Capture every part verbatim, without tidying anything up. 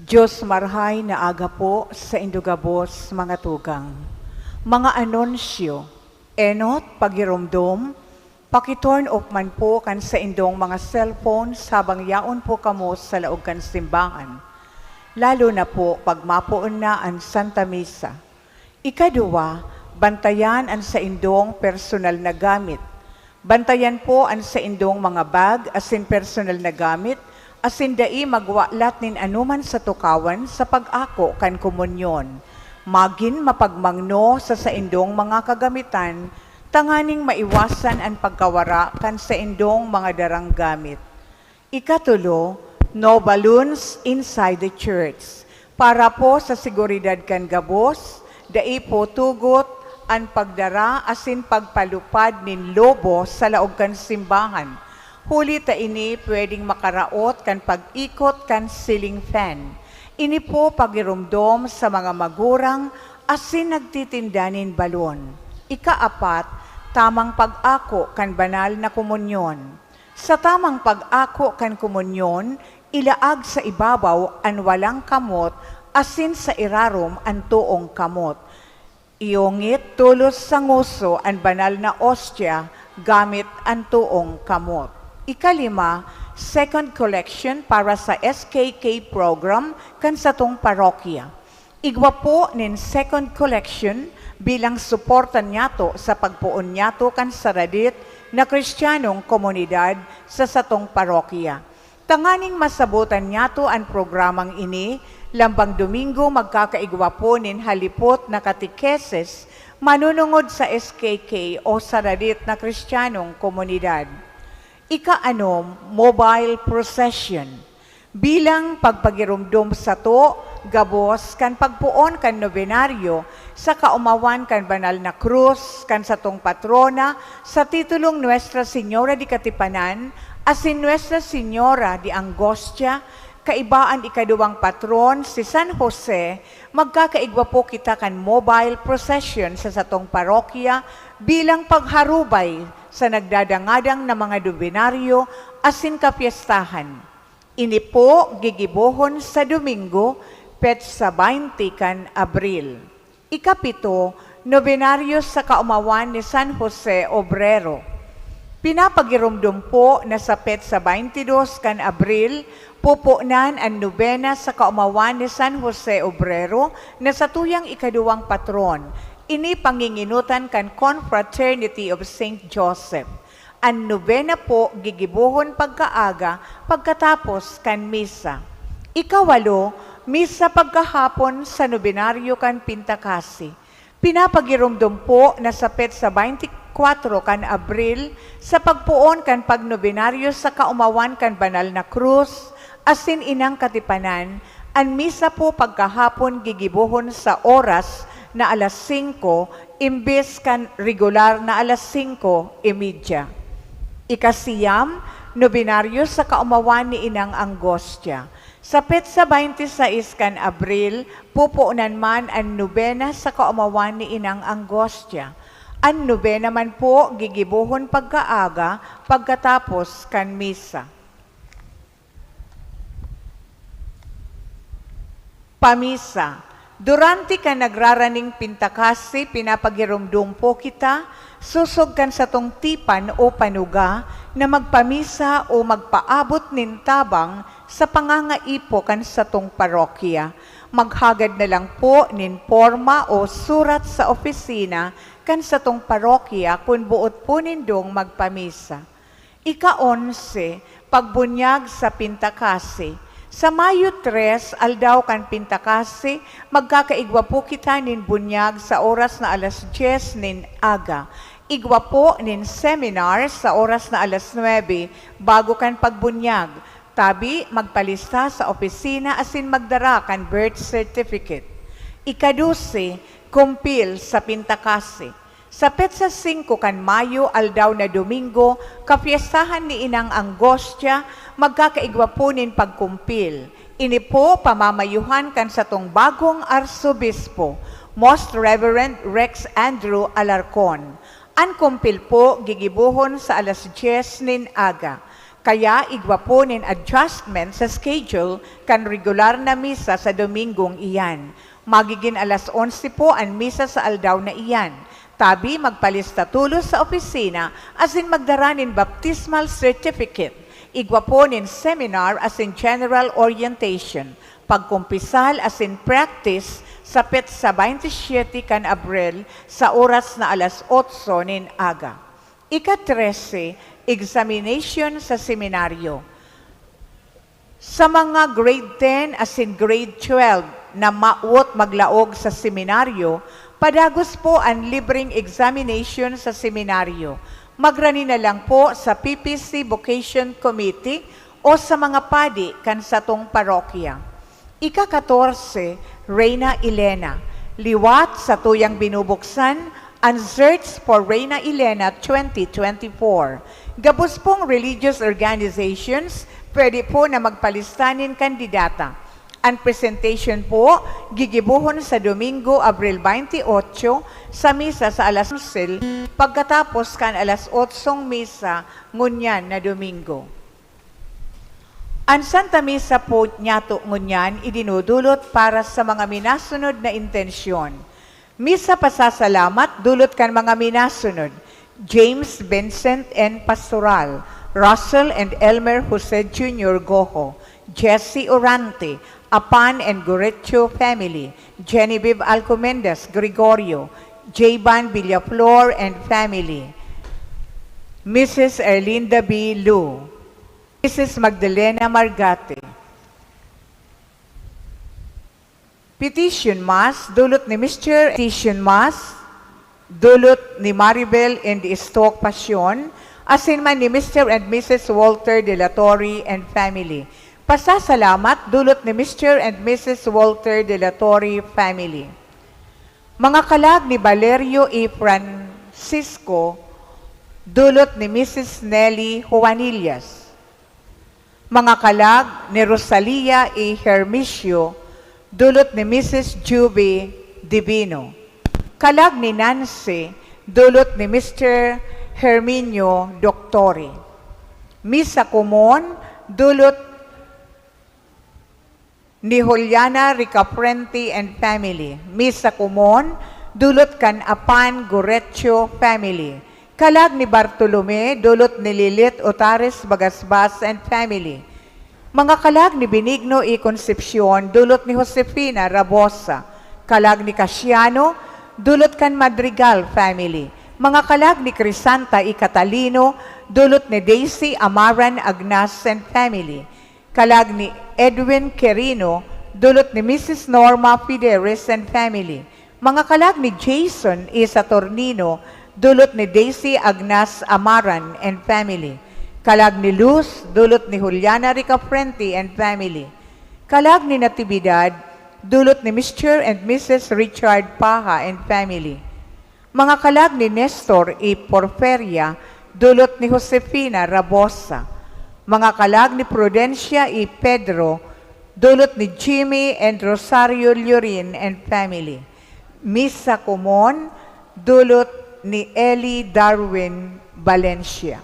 Diyos marhay na aga po sa indo gabos, mga tugang. Mga anunsyo, enot, pagiromdom, pakiturn off man po kan saindong mga cellphones habang yaon po kamo sa laog kan simbahan, lalo na po pag mapoon na an Santa Misa. Ikaduwa, bantayan an saindong personal na gamit. Bantayan po an saindong mga bag asin personal na gamit, asin dai magwalat nin anoman sa tukawan sa pag-ako kan komunyon. Magin mapagmangno sa saindong mga kagamitan tanganing maiwasan an pagkawara kan saindong mga darang gamit. Ikatulo, no balloons inside the church. Para po sa seguridad kan gabos, dai po tugot an pagdara asin pagpalupad nin lobo sa laog kan simbahan, huli ta ini pwedeng makaraot kan pag-ikot kan ceiling fan. Ini po pagiromdom sa mga magurang asin nagtitinda nin balon. Ikaapat, tamang pag-ako kan banal na komunyon. Sa tamang pag-ako kan komunyon, ilaag sa ibabaw an walang kamot asin sa irarom an toong kamot. Iungit tolos sa ngoso an banal na ostya gamit an toong kamot. Ikalima, second collection para sa S K K program kan satong parokya. Igwa po nin second collection bilang suporta niyato sa pagpoon niyato kan saradit na Kristiyanong komunidad sa satong parokya. Tanganing masabotan niyato an programang ini, lambang Domingo magkakaigwa po nin halipot na katekesis manunungod sa S K K o saradit na Kristiyanong komunidad. Ikaanom, mobile procession. Bilang pagpagiromdom sato gabos kan pagpoon kan nobenaryo sa kaomawan kan banal na krus kan satong patrona sa titulong Nuestra Señora de Katipanan asin Nuestra Señora de Angostia, kaiba an ikaduwang patron, si San Jose, magkakaigwa po kita kan mobile procession sa satong parokya bilang pagharubay sa nagdadangadang na mga nobenaryo asin kapyestahan. Ini po gigibohon sa Domingo, petsa baynte kan Abril. Ikapito, nobenaryo sa kaomawan ni San Jose Obrero. Pinapagiromdom po na sa petsa baynte dos kan Abril, pupunan an nobena sa kaomawan ni San Jose Obrero na satuyang ikaduwang patron. Ini panginginutan kan Confraternity of Saint Joseph. An nobena po gigibohon pagkaaga pagkatapos kan misa. Ikawalo, misa pagkahapon sa nobenaryo kan Pintakasi. Pinapagiromdom po na sa petsa baynte kwatro kan Abril, sa pagpoon kan pagnobenaryo sa kaomawan kan banal na krus asin Inang Katipanan, an misa po pagkahapon gigibohon sa oras na alas singko imbes kan regular na alas singko y media. Ikasiyam, nobenaryo sa kaomawan ni Inang Angostia. Sa petsa baynte sais kan Abril, pupunan man an nobena sa kaomawan ni Inang Angostia. An nobena man po gigibohon pagkaaga pagkatapos kan misa. Pamisa. Durante kan nagraraning Pintakasi, pinapagiromdom po kita, sosog kan satong tipan o panuga, na magpamisa o magpaabot nin tabang sa pangangaipo kan satong parokya. Maghagad na lang po nin porma o surat sa opisina kan satong parokya kun boot po nindong magpamisa. Ika-onse, pagbunyag sa Pintakasi. Sa Mayo tres, aldaw kan Pintakasi, magkakaigwa po kita nin bunyag sa oras na alas dyes nin aga. Igwa po nin seminar sa oras na alas nuebe bago kan pagbunyag. Tabi, magpalista sa opisina asin magdara kan birth certificate. Ika-dose, kumpil sa Pintakasi. Sa petsa singko kan Mayo, aldaw na Domingo, kapyestahan ni Inang Angostia, magkakaigwa po nin pagkumpil. Ini po pamamayuhan kan satong bagong Arsobispo, Most Reverend Rex Andrew Alarcon. An kumpil po gigibohon sa alas dyes nin aga. Kaya igwa po nin adjustment sa schedule kan regular na misa sa Domingong iyan. Magigin alas onse po an misa sa aldaw na iyan. Tabi, magpalista tolos sa opisina asin magdara nin baptismal certificate. Igwa po nin seminar asin general orientation, pagkumpisal asin practice sa petsa baynte siyete kan Abril sa oras na alas otso nin aga. Ika-trese, examination sa seminaryo. Sa mga grade ten asin grade twelve na mawot maglaog sa seminaryo, padagos po an libreng examination sa seminaryo. Magrani na lang po sa P P C Vocation Committee o sa mga padi kan satong parokya. Ika-katorse, Reyna Elena. Liwat satuyang binubuksan an Search for Reyna Elena twenty twenty-four. Gabos pong religious organizations pwede po na magpalista nin kandidata. An presentation po gigibohon sa Domingo, Abril twenty-eight, sa misa sa alas onse, pagkatapos kan alas otsong misa ngunyan na Domingo. An Santa Misa po niyato ngunyan idinudulot para sa mga minasunod na intensyon. Misa pasasalamat dulot kan mga minasunod: James Vincent N. Pastoral, Russell and Elmer Jose Junior Goho, Jesse Orante, Apan and Gorecho family, Genevieve Alcomendas Gregorio, Jayban Villaflor and family, Missus Erlinda B. Lu, Missus Magdalena Margate. Petition Mass, dulot ni Mister Petition Mass, dulot ni Maribel and Stock Passion, asin man ni Mister and Missus Walter de la Torre and family. Pasasalamat, dulot ni Mister and Missus Walter de la Torre family. Mga kalag ni Valerio E. Francisco, dulot ni Missus Nelly Juanillas. Mga kalag ni Rosalia E. Hermicio, dulot ni Missus Juby Divino. Kalag ni Nancy, dulot ni Mister Herminio Doctori. Misa Komon, dulot ni Juliana Ricaprenti and family. Misa Komon, dulot kan Apan Gorecho family. Kalag ni Bartolome, dulot ni Lilit Otares Bagasbas and family. Mga kalag ni Benigno y Concepcion, dulot ni Josefina Rabosa. Kalag ni Casiano, dulot kan Madrigal family. Mga kalag ni Crisanta y Catalino, dulot ni Daisy Amaran Agnas and family. Kalag ni Edwin Quirino, dulot ni Missus Norma Fideres and family. Mga kalag ni Jason y Saturnino, dulot ni Daisy Agnas Amaran and family. Kalag ni Luz, dulot ni Juliana Ricaprenti and family. Kalag ni Natividad, dulot ni Mister and Missus Richard Paha and family. Mga kalag ni Nestor y Porferia, dulot ni Josefina Rabosa. Mga kalag ni Prudencia y Pedro, dulot ni Jimmy and Rosario Llorin and family. Misa Komon, dulot ni Eli Darwin Valencia.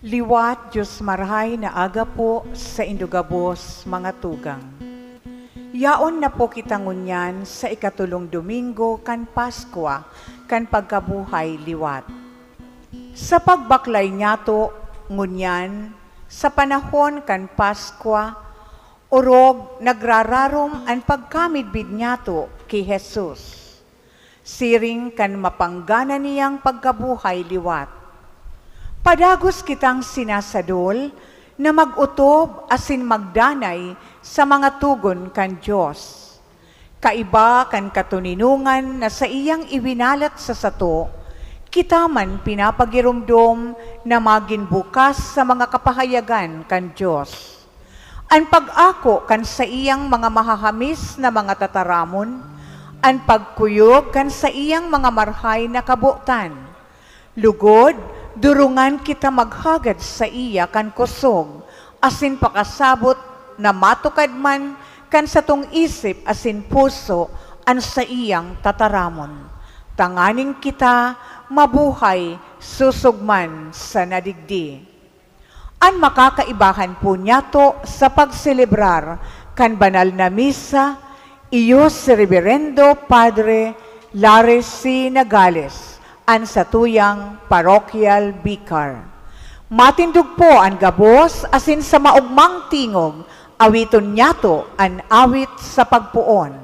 Liwat, Dios marahay na aga po saindo gabos, mga tugang. Yaon na po kita ngunyan sa ikatolong Domingo kan Paskwa kan pagkabuhay liwat. Sa pagbaklay niyato ngunyan, sa panahon kan Paskwa, orog nagrararom an pagkamidbid niyato ki Jesus, siring kan mapanggana niyang pagkabuhay liwat. Padagos kitang sinasadol na mag-otob asin magdanay sa mga togon kan Dios. Kaiba kan katoninongan na saiyang iwinalat sa sato, kita man pinapagiromdom na magin bukas sa mga kapahayagan kan Dios. An pag-ako kan saiyang mga mahahamis na mga tataramon, an pagkuyog kan saiyang mga marhay na kabotan. Lugod, durungan kita maghagad saiya kan kosog asin pakasabot na matukad man kan satong isip asin puso an saiyang tataramon, tanganing kita mabuhay sosog man sa nadigdi. An makakaibahan po niyato sa pagselebrar kan banal na misa, iyo si Reberendo Padre Larry C. Nagales, an satuyang parochial vicar. Matindog po an gabos asin sa maogmang tingog, awiton niyato an awit sa pagpoon.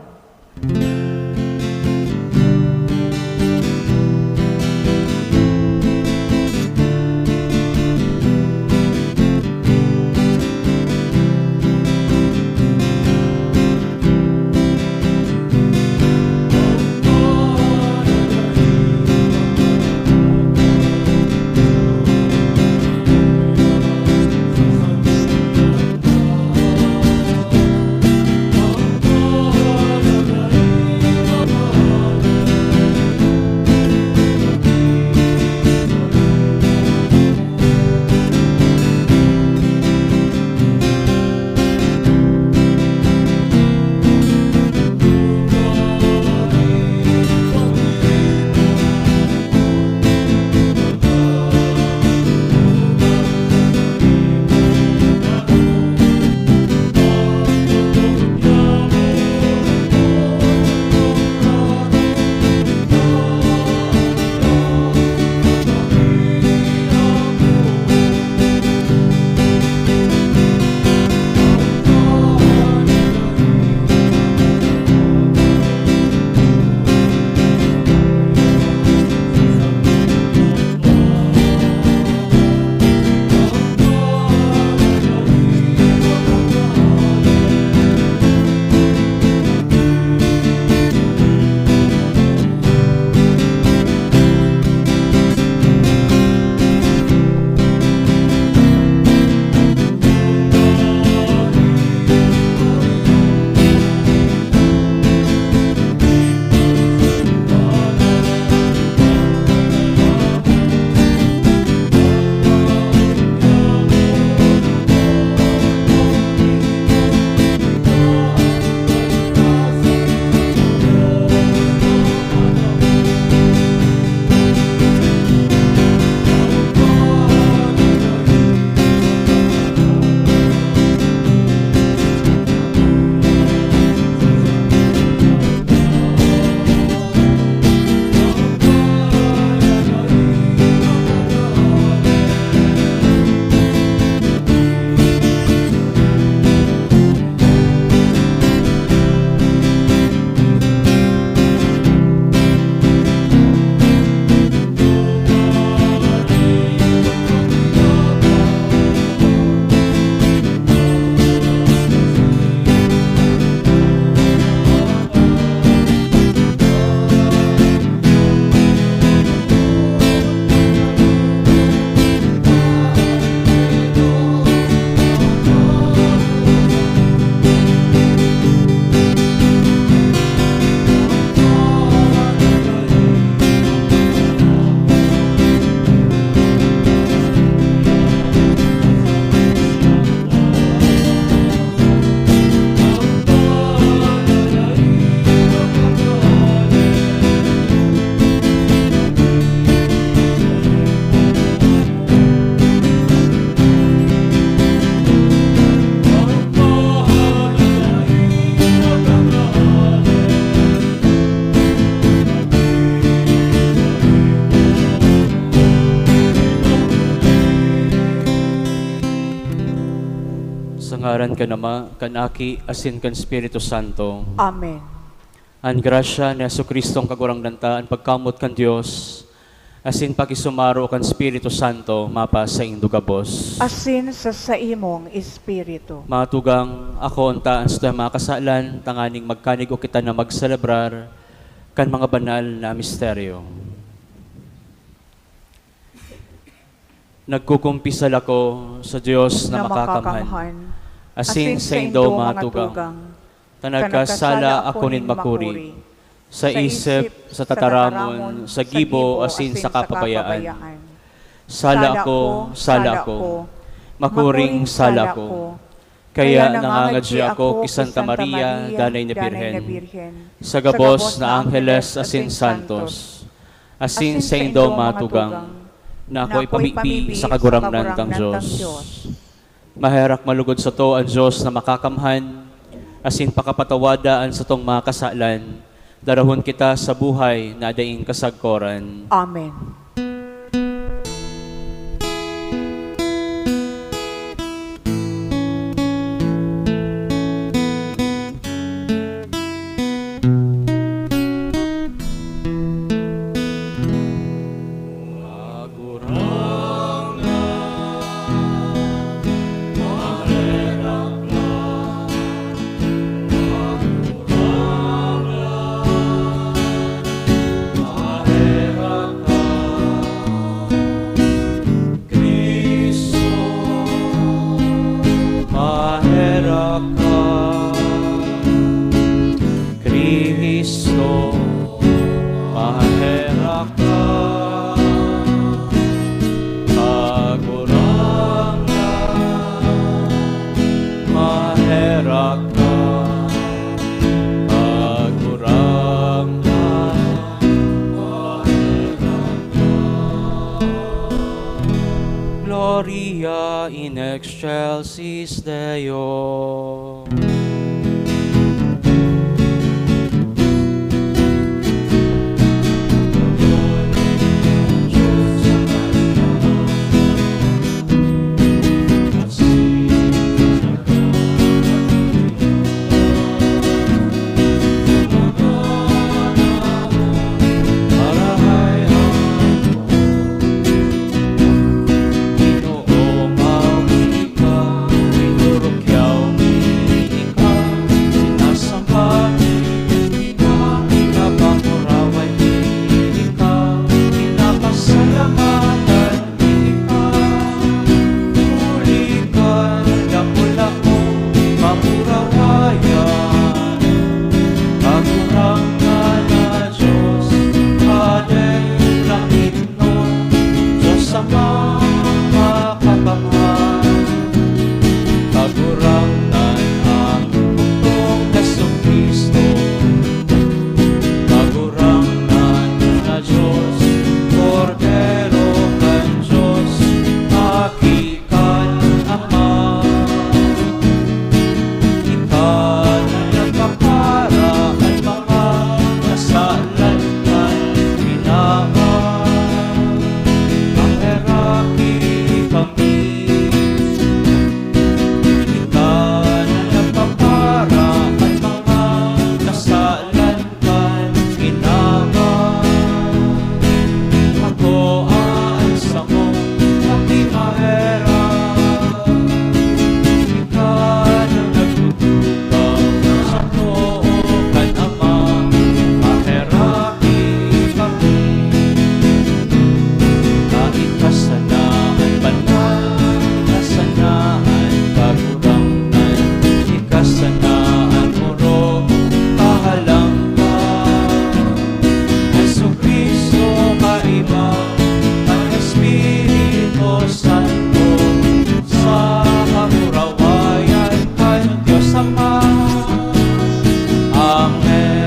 Sa ngaran kan Ama, kan Aki, asin kan Espiritu Santo. Amen. An grasya ni Jesu-Cristo, an Kagurangnan ta, an pagkamoot kan Dios, Asin pakisumaro kan Espiritu Santo mapasaindo gabos. Asin sa saimong espiritu. Mga tugang, ako unta an satuyang mga kasalan, tanganing magkanigo kita na magselebrar kan mga banal na misteryo. Nagkukumpisal ako sa Dios na Na makakamhan, makakamhan, asin asin saindo, saindo, mga mga tugang, tugang, ta ta nagkasala nagkasala ako ako nin nin makuri, makuri, sa sa isip, isip, sa sa tataramon, tataramon, sa sa gibo, gibo, asin asin sa sa kapabayaan. kapabayaan. Sala Sala ko, ko, sala sala ko, ko, makuring makuring sala sala ko. ko. Kaya Kaya nangangadya nangangadya ako ako ki ki Santa Santa Maria, Maria, Danay na Danay na Birhen, Birhen, sa sa gabos gabos na na angheles angheles asin asin santos, santos, asin asin saindo, saindo, mga mga tugang, tugang, na ako na ako ipamibi ipamibi sa sa Kagurangnan Kagurangnan tang tang Dios. Dios. Maherak malugod sato an Dios na makakamhan, asin pakapatawada an satong mga kasalan, darahon kita sa buhay na daing kasagkoran. Amen. Cristo, maherak ka. Cristo, maherak ka. Kagurangnan, maherak ka. Kagurangnan, Gloria in excelsis Deo. Huli ka, dakula ko, kamurawayan. Kagurangnan na Dios, Padre na Dios Ama, makakamhan. Kagurangnan ang bugtong Jesu-Cristo. Kagurangnan na Dios, Kordero kan Dios, Aki kan Ama. Ika na nagpapara kan mga kasalan kan Ama. Maheraki kami. Ika na nagpapara kan mga kasalan kan Ama. Ako an samo, kami maherak. Ika na nagtutukaw sa too kan Ama, maheraki kami. Ika sana an banal, ika sana an kagurangnan, ika sana an orog, kahalangkahan. Jesu-Cristo, kaiba kan Espiritu Santo, sa kamurawayan kan Dios Ama. Amen.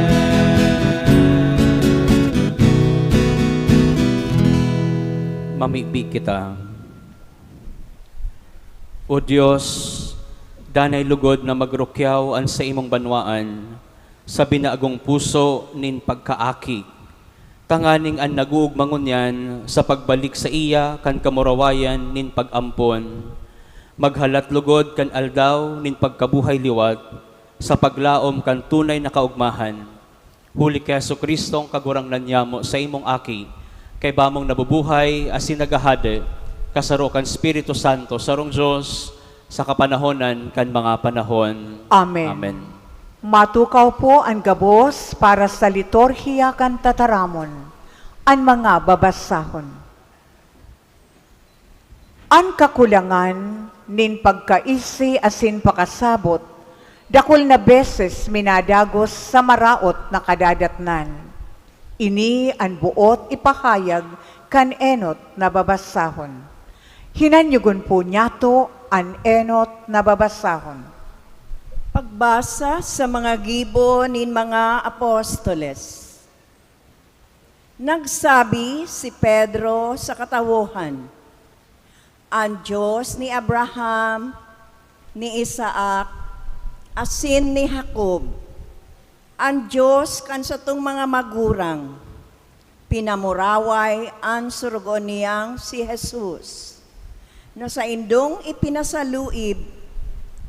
Mamibi kita. O Dios, danay lugod na magrukyaw an saimong banwaan sa binagong puso nin pagkaaki, tanganing an nag-oogma ngunyan sa pagbalik saiya kan kamurawayan nin pag-ampon, maghalat lugod kan aldaw nin pagkabuhay liwat sa paglaom kan tunay na kaogmahan. Huli ki Jesu-Cristong Kagurangnan nyamo, saimong Aki, Kaiba mong nabubuhay asin naghahade, kasaro kan Espiritu Santo, sarong Dios, sa kapanahonan kan mga panahon. Amen. Amen. Matukaw po an gabos para sa liturhiya kan tataramon. An mga babasahon. An kakulangan nin pagkaisi asin pakasabot, dakul na beses minadagos sa maraot na kadadatnan. Ini an boot ipahayag kan enot na babasahon. Hinanyogon po niyato an enot na babasahon. Pagbasa sa mga gibo nin mga apostoles. Nagsabi si Pedro sa katawohan, "An Dios ni Abraham, ni Isaac, asin ni Jacob, an Dios kan satong mga magurang, pinamuraway an Sorogoon niyang si Jesus, na saindong ipinasaluib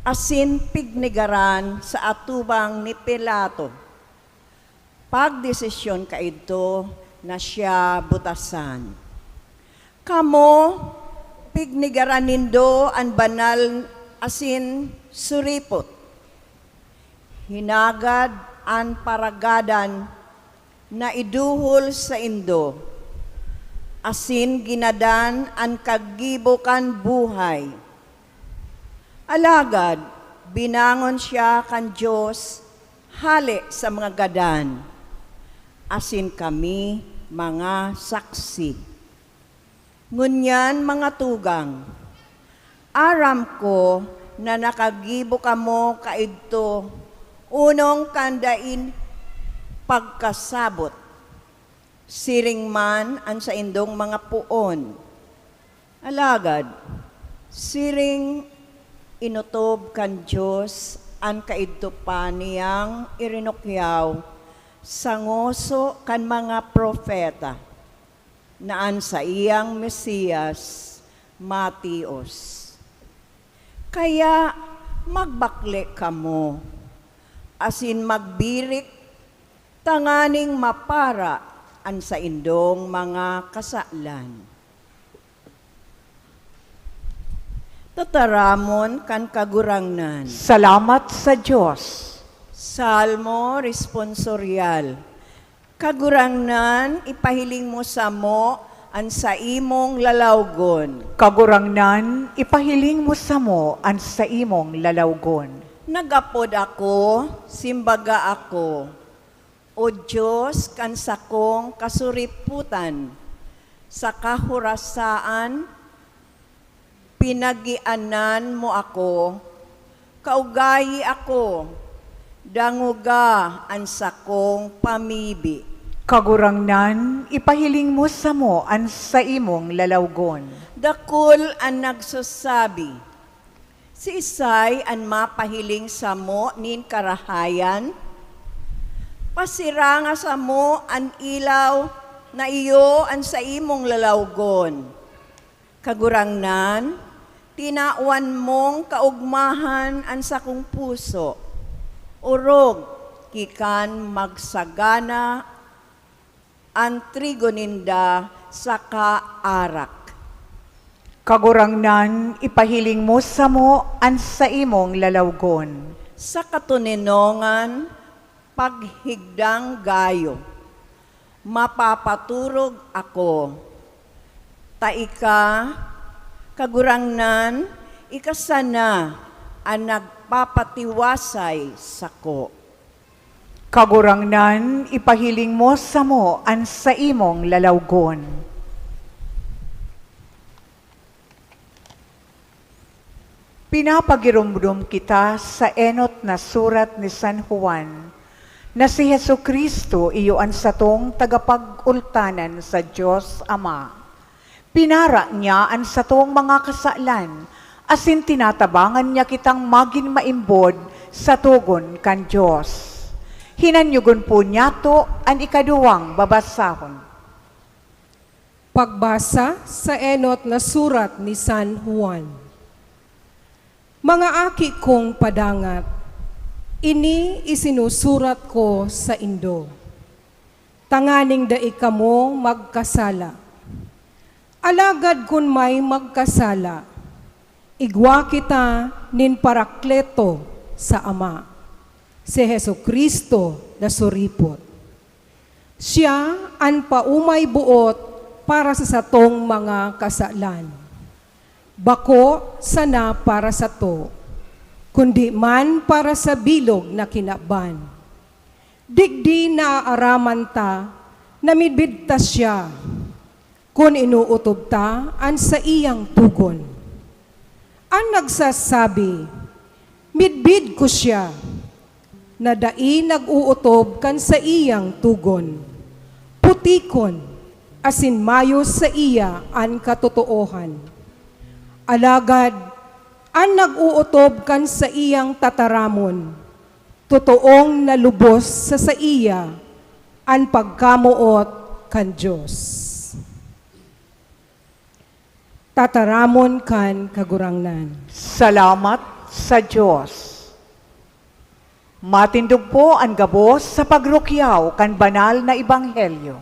asin pignegaran sa atubang ni Pilato. Pagdesisyon kaidto na siya butasan. Kamo, pignegaran nindo an banal asin suripot. Hinagad an paragadan na iduhol saindo, asin ginadan an kaggibo kan buhay. Alagad binangon siya kan Dios hale sa mga gadan, asin kami mga saksi. Ngunyan, mga tugang, aram ko na nakagibo kamo kaidto onong kan daing pagkasabot, siring man an saindong mga poon. Alagad, siring inotob kan Dios an kaidto pa niyang irinukyaw sa ngoso kan mga propeta, na an saiyang Mesias matios. Kaya magbakle kamo, asin magbirik tanganing mapara an saindong mga kasalan. Tataramon kan Kagurangnan. Salamat sa Dios. Salmo Responsorial. Kagurangnan, ipahiling mo samo an saimong lalawgon. Kagurangnan, ipahiling mo samo an saimong lalawgon. Nag-apod ako, simbaga ako, O Dios kan sakong kasuriputan, sa kahorasaan, pinagianan mo ako, kaugayi ako, dangoga an sakong pamibi. Kagurangnan, ipahiling mo samo an saimong lalawgon. Dakul an nagsasabi, "Siisay an mapahiling samo nin karahayan? Pasiranga samo an ilaw na iyo an saimong lalawgon." Kagurangnan, tinawan mong kaogmahan an sakong puso. Orog ki kan magsagana an trigo ninda saka arak. Kagurangnan, ipahiling mo samo an saimong lalawgon. Sa katoninongan, paghigdang gayo, mapapaturog ako. Ta ika, Kagurangnan, ika sana an nagpapatiwasay sako. Kagurangnan, ipahiling mo samo an saimong lalawgon. Pinapagiromdom kita sa enot na surat ni San Juan na si Jesu-Cristo iyo an satong tagapag-ultanan sa Dios Ama. Pinara niya an satong mga kasalan, asin tinatabangan niya kitang magin maimbod sa togon kan Dios. Hinanyogon po niyato an ikaduwang babasahon. Pagbasa sa enot na surat ni San Juan. Mga aki kong padangat, ini isinusurat ko saindo. tanganing dai kamo magkasala. Alagad kun may magkasala, igwa kita nin Parakleto sa Ama, si Jesu-Cristo na suripot. Siya an paumay boot para sa satong mga kasalan. Bako sana para sato, kundi man para sa bilog na kinaban. Digdi naaaraman ta na midbid ta siya, kun inootob ta an saiyang togon. An nagsasabi, "Midbid ko siya," na dai nag-ootob kan saiyang togon, putikon asin mayo saiya an katotoohan. Alagad an nag-ootob kan saiyang tataramon, totoong nalubos sa saiya an pagkamoot kan Dios. Tataramon kan Kagurangnan. Salamat sa Dios. Matindog po an gabos sa pagrukyaw kan banal na ebanghelyo.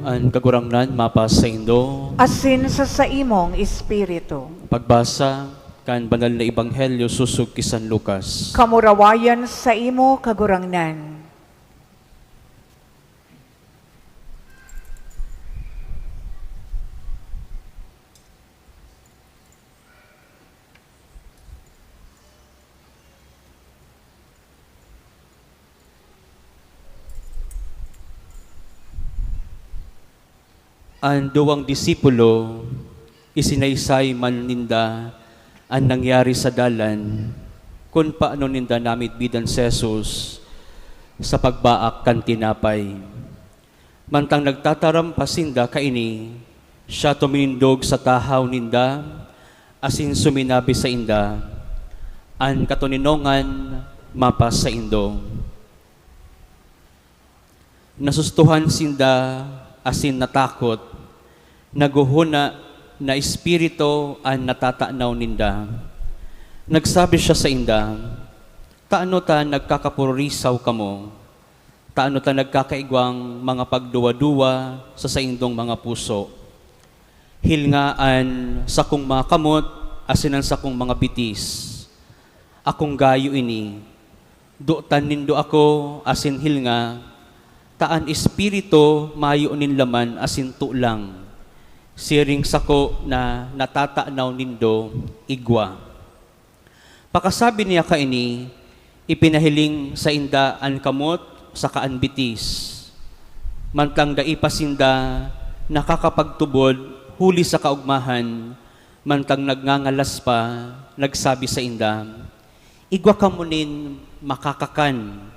An Kagurangnan mapasaindo. Asin sa saimong espiritu. Pagbasa kan Banal na Ebanghelyo sosog ki San Lucas. Kamurawayan saimo, Kagurangnan. An duwang disipulo, isinaysay man ninda an nangyari sa dalan, kun paano ninda namidbidan si Jesus sa pagbaak kan tinapay. Mantang nagtataram pa sinda kaini, siya tuminindog sa tahaw ninda asin suminabi sainda, "An katoninongan mapasaindo." Nasustohan sinda asin natakot, naghohona na espiritu an natatanaw ninda. Nagsabi siya sainda, "Tano ta nagkakapururisaw kamo? Tano ta nagkakaigwang mga pagduwa-duwa sa saindong mga puso? Hilnga an sakong mga kamot asin an sakong mga bitis. Akong gayo ini. Dotan nindo ako asin hilnga, ta an espiritu mayo nin laman asin tolang. Siring sako na natatanaw nindo igwa." Pakasabi niya kaini, ipinahiling sainda an kamot saka an bitis. Mantang dai pa sinda nakakapagtubod huli sa kaogmahan, mantang nagngangalas pa, nagsabi sainda, "Igwa kamo nin makakakan."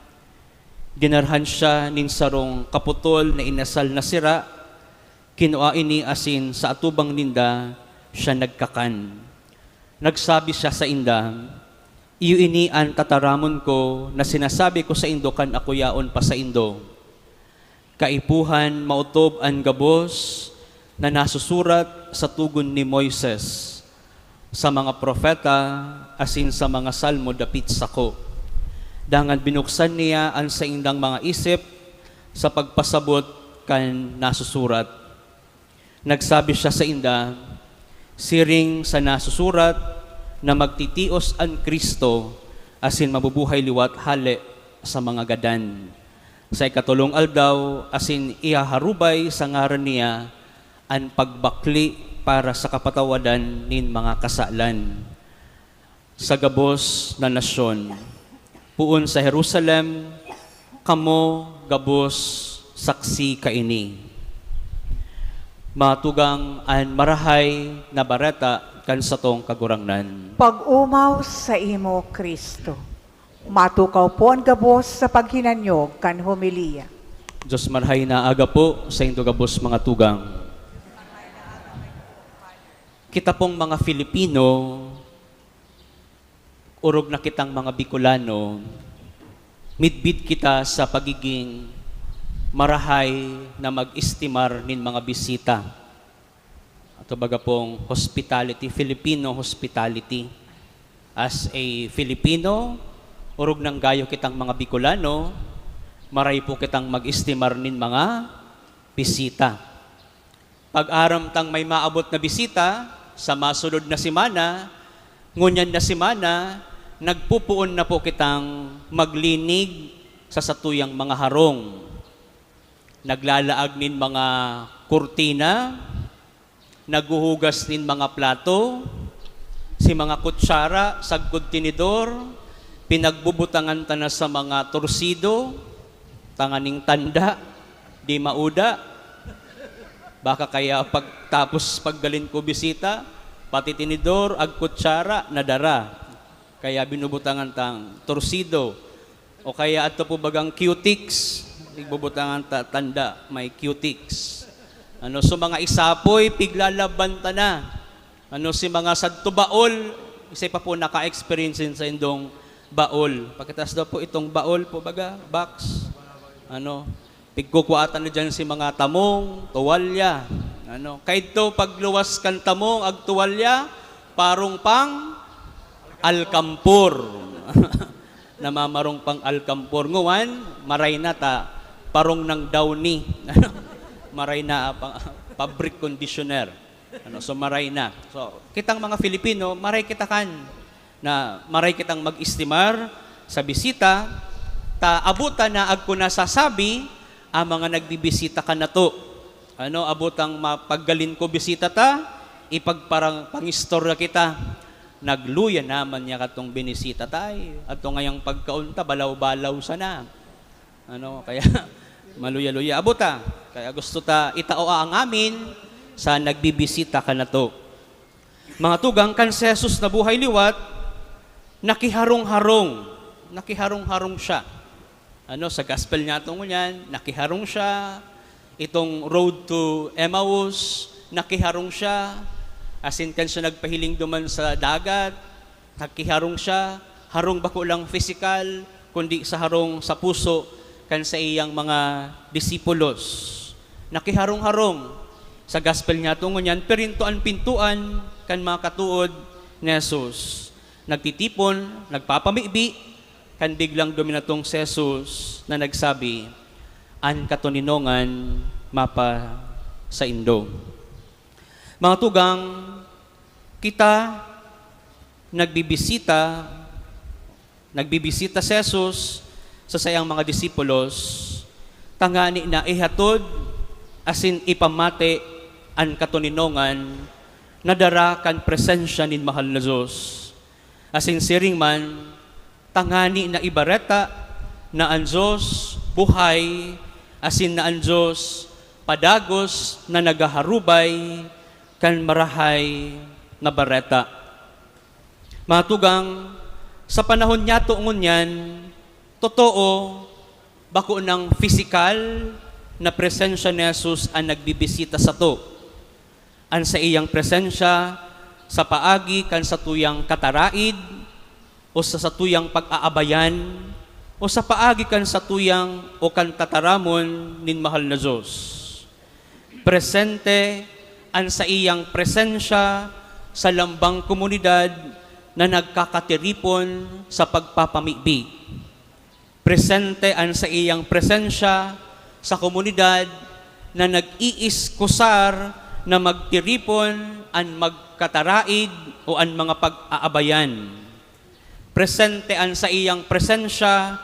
Dinarhan siya nin sarong kaputol na inasal na sira, kinua ini asin sa atubang ninda siya nagkakan. Nagsabi siya sainda, "Iyo ini an tataramon ko na sinasabi ko saindo kan ako yaon pa saindo. Kaipuhan, maotob an gabos na nasusurat sa togon ni Moises, sa mga propeta, asin sa mga salmo dapit sako." Dangan binuksan niya an saindang mga isip sa pagpasabot kan nasusurat. Nagsabi siya sainda, "Siring sa nasusurat na magtitios an Cristo asin mabubuhay liwat hale sa mga gadan sa ikatolong aldaw, asin ihaharubay sa ngaran niya an pagbakle para sa kapatawadan nin mga kasalan sa gabos na nasyon. Poon sa Jerusalem, kamo gabos saksi kaini." Matugang an Marahay na Bareta kan satong Kagurangnan. Pag-omaw saimo, Cristo. Matukaw po an gabos sa paghinanyog kan homilya. Diyos Marahay na aga po saindo gabos, mga tugang. Kita pong mga Filipino, orog na kitang mga Bicolano, midbid kita sa pagiging marahay na mag-estimar nin mga bisita. Ato baga pong hospitality, Filipino hospitality. As a Filipino, orog nang gayo kitang mga Bicolano, maray po kitang mag-estimar nin mga bisita. Pag aram tang may maabot na bisita sa masunod na semana, ngunyan na semana, nagpupoon na po kitang maglinig sa satuyang mga harong. Naglalaag nin mga kurtina, naghuhugas nin mga plato, si mga kutsara sagkod tinidor, pinagbubutangan ta na sa mga torsido, tanganing tanda, di mauda. Baka kaya pagtapos paggalin ko bisita, pati tinidor, ag kutsara, nadara. Kaya binubutangan tang torsido. O kaya adto po bagang cutex, igbubutangan ta, tanda, may cutex. Ano, so mga isapoy, piglalabban ta na. Ano, si mga sadto baol, isa pa po naka-experience din sa indong baol. Pakitaas daw po itong baol po baga, box. Ano, pigkukuha ta na dyan si mga tamong, tuwalya. Ano, kaidto pagluwas kan tamong, ag tuwalya, parong pang alkampor. Namamarong pang alkampor. Nguan, maray na ta, parong nang Downy. Maray na, ah, pang, fabric conditioner. Ano, so maray na. So, kitang mga Filipino, maray kita kan na maray kitang mag-estimar sa bisita, ta abutan na agko nasasabi ang mga nagbibisita kanato. Ano, abutang ma-, paggalin ko bisita ta, ipagparang-, pangistorya kita. Nagluya naman niya katong binisita ta, ay, ato ngayang pagkaon ta, balaw-balaw sana. Ano, kaya maluya-luya. Abot ta, kaya gusto ta itao ang amin sa nagbibisita kanato. Mga tugang, kan si Jesus nabuhay liwat, nakiharong-harong. Nakiharong-harong siya. Ano, sa gospel niya tungkol niyan, nakiharong siya. Itong road to Emmaus, nakiharong siya. Asin kan siya nagpahiling duman sa dagat, nakiharong siya. Harong bako lang pisikal, kundi sa harong sa puso kan saiyang mga disipulos. Nakiharong-harong sa gospel niya tungkol niyan, pirinto an pintuan kan mga katood ni Jesus. Nagtitipon, nagpapamibi, kan biglang duminatong si Jesus na nagsabi, "An katoninongan mapasaindo." Mga tugang, kita nagbibisita, nagbibisita si Jesus sa saiyang mga disipulos, tangani na ihatod asin ipamati an katoninongan na dara kan presensya nin mahal na Dios. Asin siring man, tangani na ibareta na an Dios buhay, asin na an Dios padagos na naghaharubay kan Marahay na Bareta. Mga tugang, sa panahon niyato ngunyan, totoo, Bako nang pisikal na presensya ni Jesus an nagbibisita sato. An saiyang presensya sa paagi kan satuyang kataraid o sa satuyang pag-aabayan o sa paagi kan satuyang o kan tataramon nin mahal na Dios. Presente an saiyang presensya sa lambang komunidad na nagkakatiripon sa pagpapamibi. Presente an saiyang presensya sa komunidad na nag-iiskusar na magtiripon an magkataraid o an mga pag-aabayan. Presente an saiyang presensya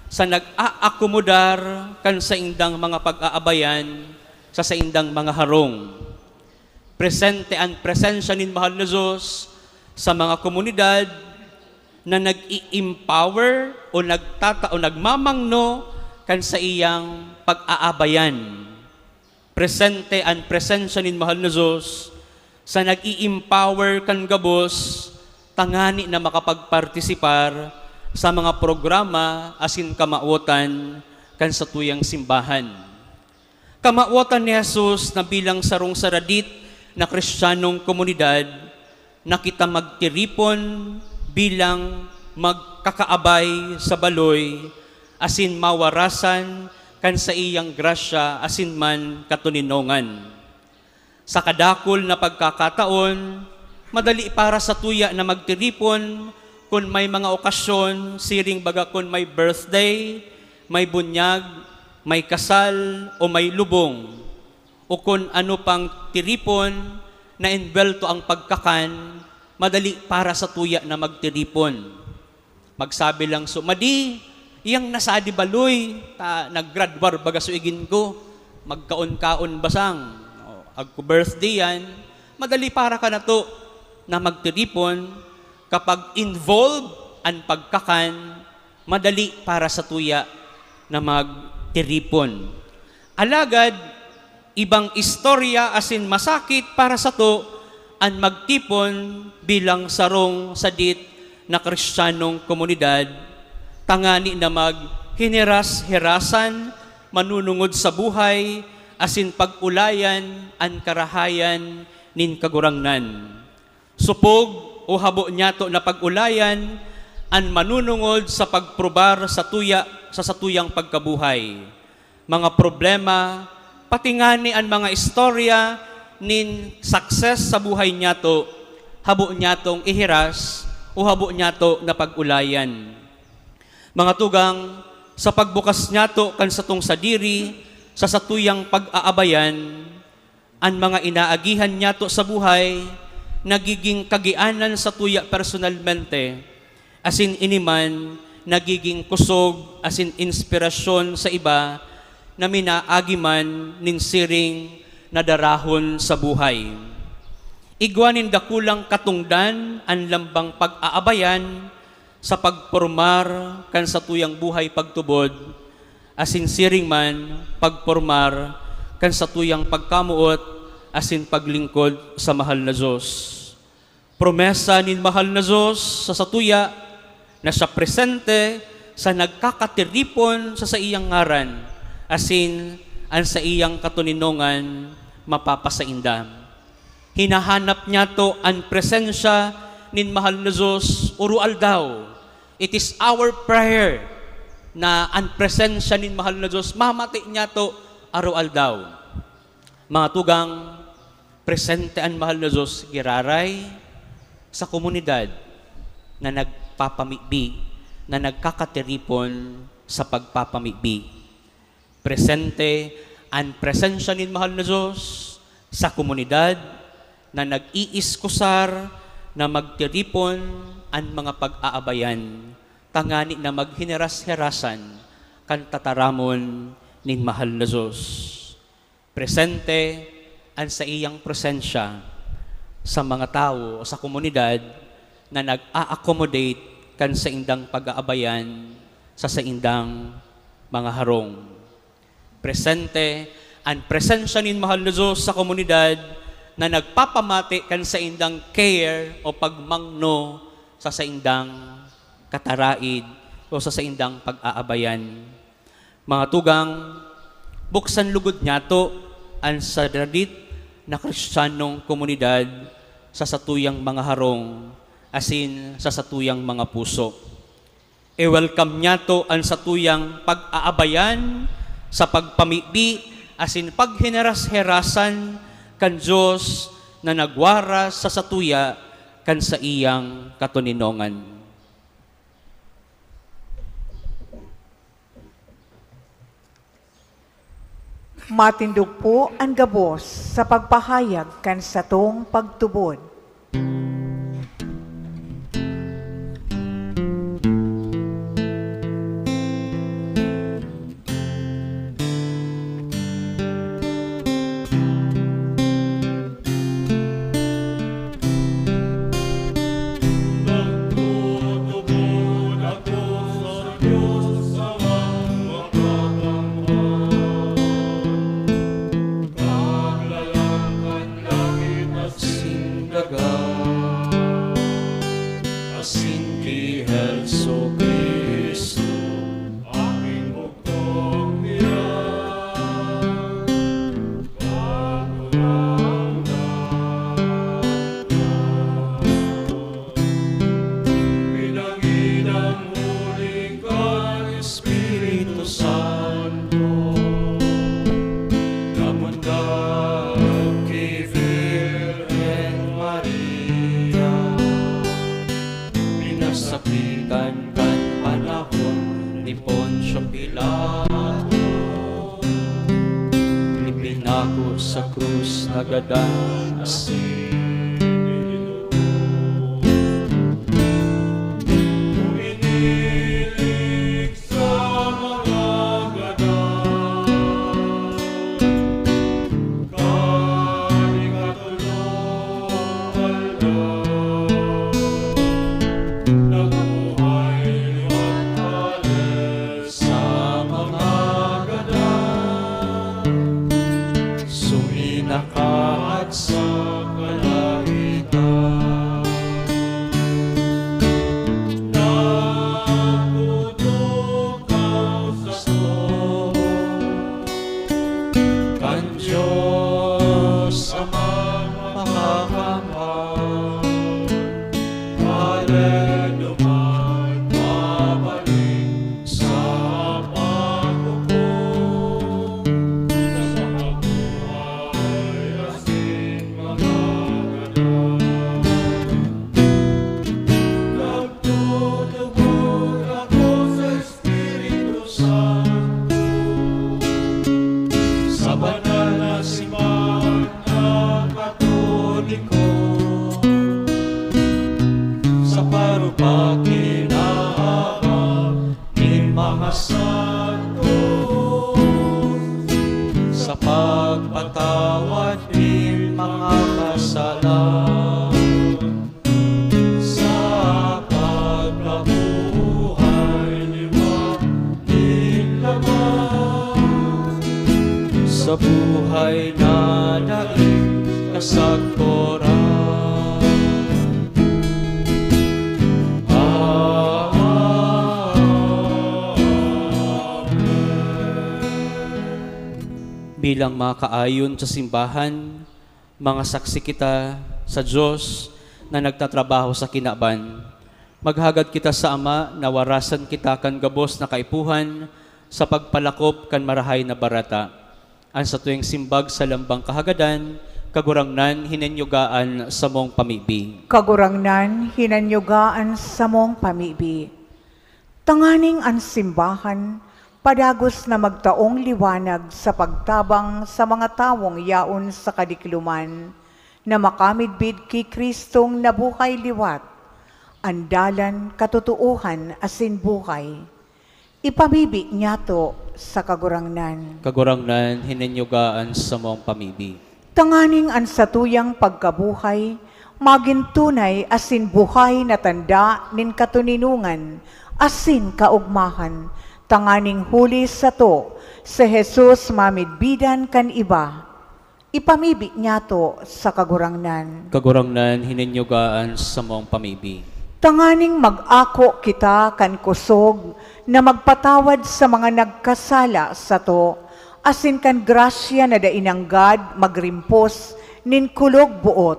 sa nag-aakomodar kan saindang mga pag-aabayan sa saindang mga harong. Presente an presensya nin mahal na Dios sa mga komunidad na nag-i-empower o nagtata-, o nagmamangno kan saiyang pag-aabayan. Presente an presensya nin mahal na Dios sa nag-i-empower kan gabos tangani na makapagpartisipar sa mga programa asin kamawotan kan satuyang simbahan. Kamawotan ni Jesus na bilang sarong saradit na Kristiyanong komunidad, na kita magtiripon bilang magkakaabay sa baloy asin mawarasan kan saiyang grasya asin man katoninongan. Sa kadakul na pagkakataon, madali para satuya na magtiripon kun may mga okasyon, siring baga kun may birthday, may bunyag, may kasal, o may lubong, o kun ano pang tiripon na enbwelto ang pagkakan, madali para satuya na magtiripon. Magsabi lang, "So, madi, iyang nasadi baloy, ta naggraduar baga so igin ko, magkaon-kaon basang." O, agko birthday yan, madali para kanato na magtiripon kapag involved an pagkakan, madali para satuya na magtiripon. Alagad, ibang istorya asin masakit para sato an magtipon bilang sarong sadit na Kristiyanong komunidad, tangani na maghineras-herasan, manunungod sa buhay, asin pag-ulayan an karahayan nin Kagurangnan. Sopog o habo niyato na pag-ulayan an manunungod sa pagprobar satuya sa satuyang pagkabuhay. Mga problema, pati ngani an mga istorya nin success sa buhay niyato, habo niyatong ihiras o habo niyato na pag-ulayan. Mga tugang, sa pagbukas niyato kan satong sadiri sa satuyang pag-aabayan, an mga inaagihan niyato sa buhay nagiging kagianan satuya personalmente, asin ini man nagiging kusog asin inspirasyon sa iba na minaagi man nin siring na darahon sa buhay. Igwa nin dakulang katongdan an lambang pag-aabayan sa pagpormar kan satuyang buhay pagtubod, asin siring man pagpormar kan satuyang pagkamoot asin paglingkod sa mahal na Dios. Promesa nin mahal na Dios sa satuya na siya presente sa nagkakatiripon sa saiyang ngaran, asin an saiyang katoninongan mapapasainda. Hinahanap niyato an presensya nin mahal na Dios oro-aldaw. It is our prayer na an presensya nin mahal na Dios mamati niyato aro-aldaw. Mga tugang, presente an mahal na Dios giraray sa komunidad na nagpapamibi, na nagkakatiripon sa pagpapamibi. Presente an presensya nin mahal na Dios sa komunidad na nag-iiskusar na magtiripon an mga pag-aabayan, tangani na maghineras-herasan kan tataramon nin mahal na Dios. Presente an saiyang presensya sa mga tawo o sa komunidad na nag-a-accommodate kan saindang pag-aabayan sa saindang mga harong. Presente an presensya nin mahal na Dios sa komunidad na nagpapamati kan saindang care o pagmangno sa saindang kataraid o sa saindang pag-aabayan. Mga tugang, buksan lugod niyato an sadradit na Kristiyanong komunidad sa satuyang mga harong asin sa satuyang mga puso. I-welcome niyato an satuyang pag-aabayan sa pagpamibi asin pagheneras-herasan kan Dios na nagwaras sa satuya kan saiyang katoninongan. Matindog po an gabos sa pagpahayag kan satong pagtubod. Nagtutubod ako sa Diyos sa makakamhan, Kaglalang kan langit asin daga, asin ki Jesu-Cristo, aking bugtong diyan. Pinangidang huli kan Espiritu Santo, namundag ki Virgen Maria, pinasakitan kan panahon ni Poncio Pilato, ipinako sa krus, nagadan asin sa mga gadan, kan ikatolong aldaw, nabuhay liwat hale sa mga gadan, suminakaat sa kalagitan. Nagtutukaw sato kan Diyos Amang makakamhan, hale duman mabalik sa paghukom sa mga buhay asin mga gadan. Nagtutubod ako sa Espiritu Santo, sa banal na simbahan na Katoliko, sa parupaki na abang nin mga santo, sa pagpatawad nin mga kasalan, sa pagkabuhay liwat nin laman, sa buhay na daing kasagkoran. Amen. Bilang mga kaayon sa simbahan, mga saksi kita sa Dios na nagtatrabaho sa kinaban. Maghagad kita sa Ama na warasan kita kan gabos na kaipuhan sa pagpalakop kan Marahay na Bareta. An satuyang simbag sa lambang kahagadan, Kagurangnan, hinanyuga an samong pamibi. Kagurangnan, hinanyuga an samong pamibi. Tanganing an simbahan padagos na magtaong liwanag sa pagtabang sa mga tawong yaon sa kadikloman, na makamidbid ki Cristong nabuhay liwat, an dalan, katotoohan, asin buhay. Ipamibi niyato sa Kagurangnan. Kagurangnan, hinanyuga an samong pamibi. Tanganing an satuyang pagkabuhay magin tunay asin buhay na tanda nin katoninongan asin kaogmahan, tanganing huli sato si Jesus mamidbidan kan iba. Ipamibi niyato sa Kagurangnan. Kagurangnan, hinanyuga an samong pamibi. Tanganing mag-ako kita kan kusog na magpatawad sa mga nagkasala sato, asin kan grasya na dai nanggad magrimpos nin kulog boot,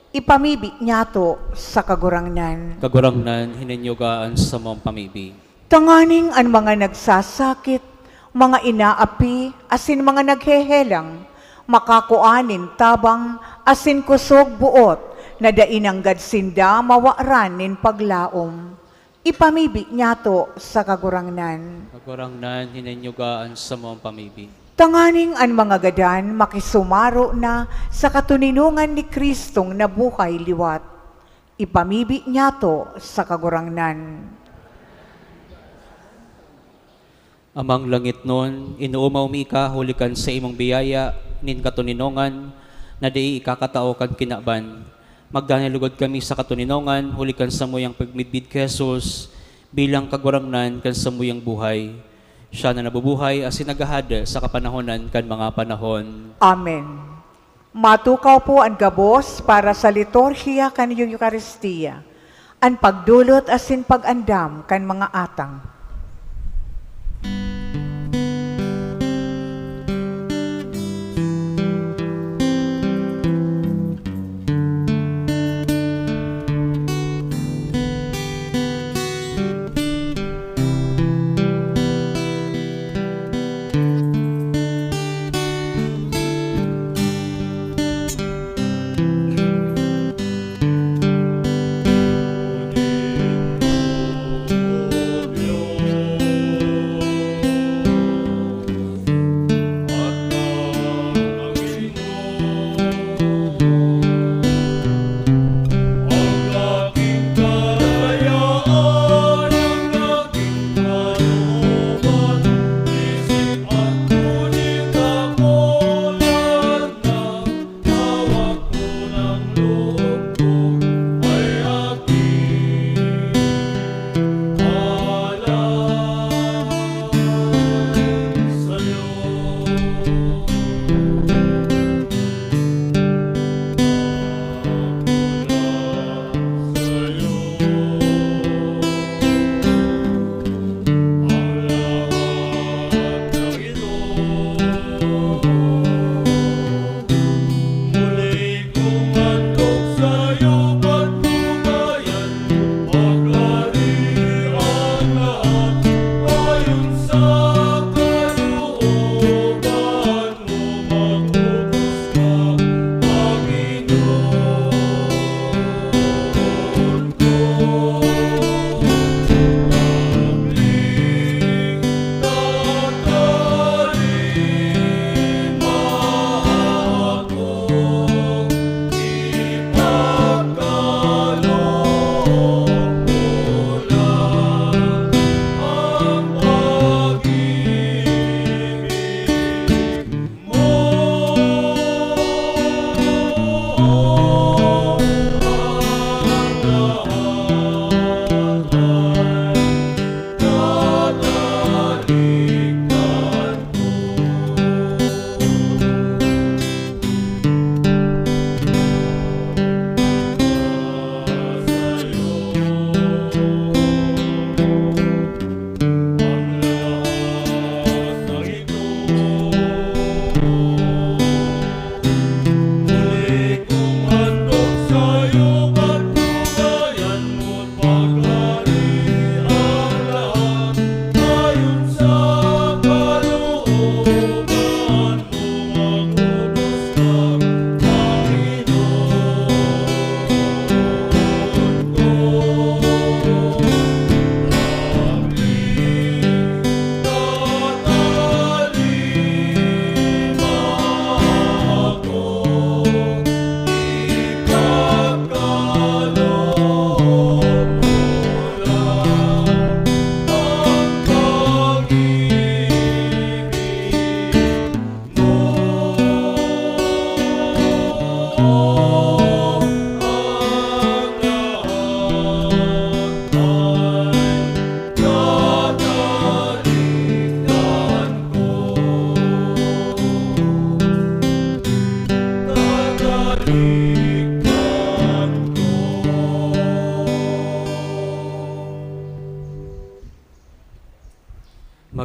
ipamibi niyato sa Kagurangnan. Kagurangnan, hininyoga an samong pamibi. Tanganing an mga nagsasakit, mga inaapi, asin mga naghehelang, makakua nin tabang asin kusog boot na dai nanggad sinda mawaran nin paglaom. Ipamibi niyato sa Kagurangnan. Kagurangnan, hininyoga an samong pamibi. Tanganing an mga gadan makisumaro na sa katoninongan ni Cristong nabuhay liwat. Ipamibi niyato sa Kagurangnan. Amang langitnon, inoomaw mi ika huli kan saimong biyaya nin katoninongan na dai ikakatao kan kinaban. Magdanay lugod kami sa katoninongan huli kan samuyang pagmidbid ki Jesus bilang Kagurangnan kan samuyang buhay. Siya na nabubuhay asin naghahade sa kapanahonan kan mga panahon. Amen. Matukaw po an gabos para sa liturhiya kan Eukaristia, an pagdolot asin pag-andam kan mga atang.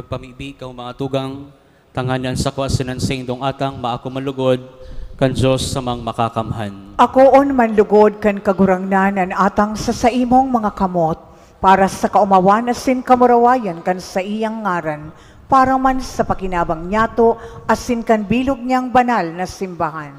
Pamibi kamo, mga tugang, tanganing an sako asin an saindong atang maako man lugod kan Dios Amang Makakamhan. Akoon man lugod kan Kagurangnan an atang sa saimong mga kamot, para sa kaomawan asin kamurawayan kan saiyang ngaran, para man sa pakinabang niyato asin kan bilog niyang banal na simbahan.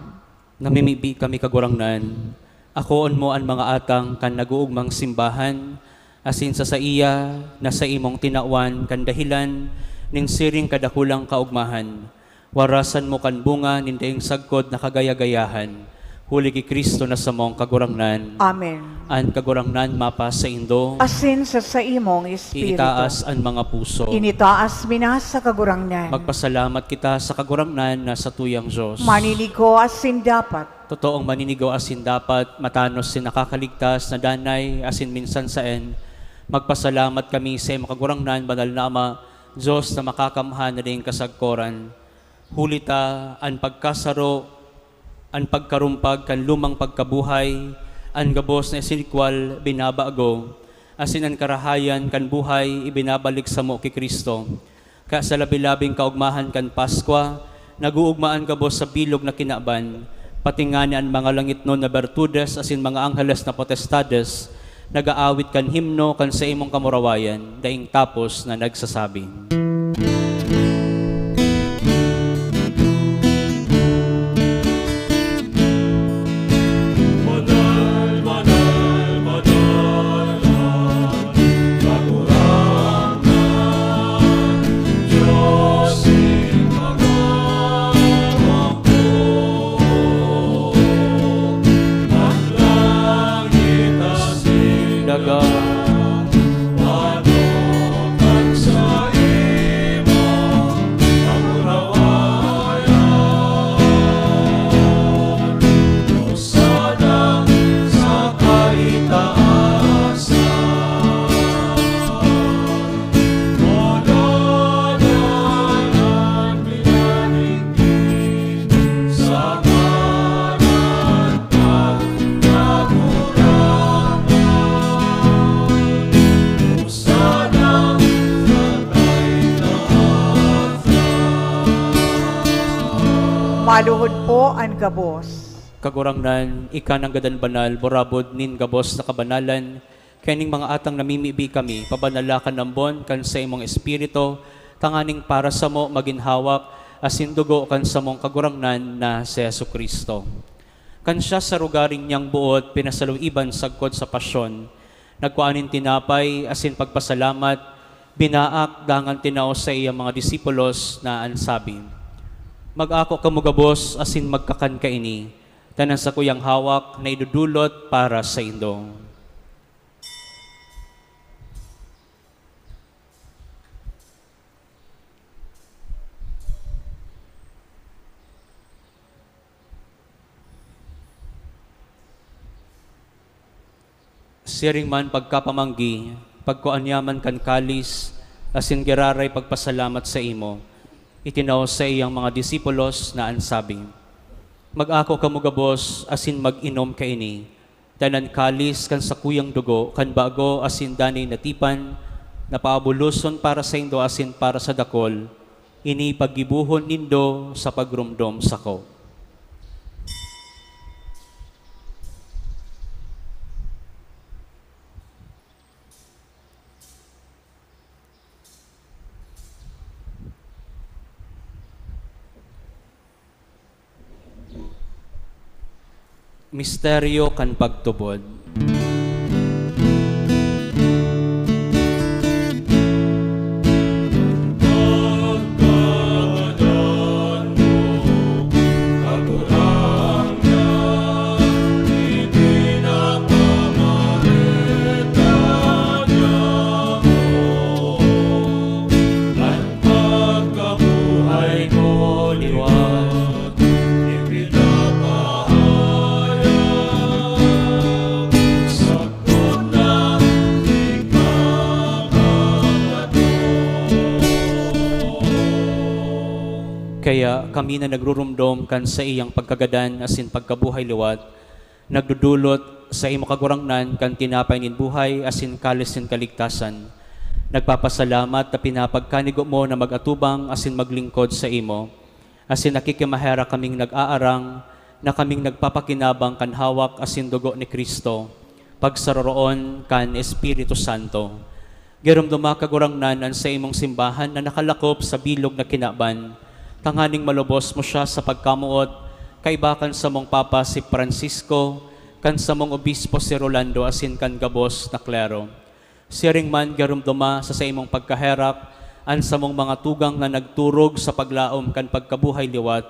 Namimibi kami, Kagurangnan, akoon mo an mga atang kan nag-oogmang simbahan, asin sa saiya na saimong tinawan kan dahelan nin siring kadakulang kaogmahan, warasan mo kan bunga nin daing sagkod na kagaya-gayahan, huli ki Cristo na samong Kagurangnan. Amen. An Kagurangnan mapasaindo. Asin sa saimong espiritu. Iitaas an mga puso. Initaas mi na sa Kagurangnan. Magpasalamat kita sa Kagurangnan na satuyang Dios. Maninigo asin dapat. Totoong maninigo asin dapat, matanos sin nakakaligtas na danay asin minsan saen, magpasalamat kami sa imo, Kagurangnan, Banal na Ama, Dios na makakamhan na daing kasagkoran. Huli ta, an pagkasaro, an pagkarumpag kan lumang pagkabuhay, an gabos na isinikwal binabago, asin an karahayan kan buhay ibinabalik samo ki Cristo. Kaya sa labi-labing kaogmahan kan Paskwa, nag-oogma an gabos sa bilog na kinaban, pati ngani an mga langitnon na bertudes asin mga angheles na potestades, nag-aawit kan himno kan saimong kamurawayan, daing tapos na nagsasabi. Maluhod po an gabos. Kagurangnan, ika nanggad an banal, burabod nin gabos na kabanalan, kaya ning mga atang namimibi kami, pabanala kan ambon kan saimong Espiritu, tanganing para samo magin hawak asin dugo kan samong Kagurangnan na si Jesu-Cristo. Kan siya sa rogaring niyang boot pinasalog-iban sagkod sa pasyon, nagkua nin tinapay asin pagpasalamat, binaak, dangan tinao sa iyang mga disipulos na an sabi, "Mag-ako kamo gabos asin magkakan kaini, ta an sakuyang hawak na idodolot para saindo." Siring man pagkapamanggi, pagkua niya man kan kalis, asin giraray pagpasalamat sa imo, itinao sa iyang mga disipulos na an sabi, "Mag-ako kamo gabos asin mag-inom kaini, ta an kalis kan sakuyang dugo kan bago asin danay na tipan, na paabuloson para saindo asin para sa dakol, ini paggibohon nindo sa pagromdom sako." Misteryo kan pagtubod. Pagkabuhay ko liwat, ipinapahayag, sakot na ipapagkato. Kaya kami na nagrurumdom kan saiyang pagkagadan asin pagkabuhay liwat, nagdodolot sa imo, Kagurangnan, kan tinapay nin buhay asin kalis nin kaligtasan. Nagpapasalamat ta pinapagkanigo mo na mag-atubang asin maglingkod saimo, asin nakikimaherak kaming nag-aarang na kaming nagpapakinabang kan hawak asin dugo ni Cristo, pagsaroroon kan Espiritu Santo. Giromdoma, Kagurangnan, an saimong simbahan na nakalakop sa bilog na kinaban, tanganing malubos mo siya sa pagkamoot, kaiba kan samong Papa si Francisco, kan samong Obispo si Rolando, asin kan gabos na klero. Siring man, giromdoma sa saimong pagkaherak an samong mga tugang na nagturog sa paglaom kan pagkabuhay liwat,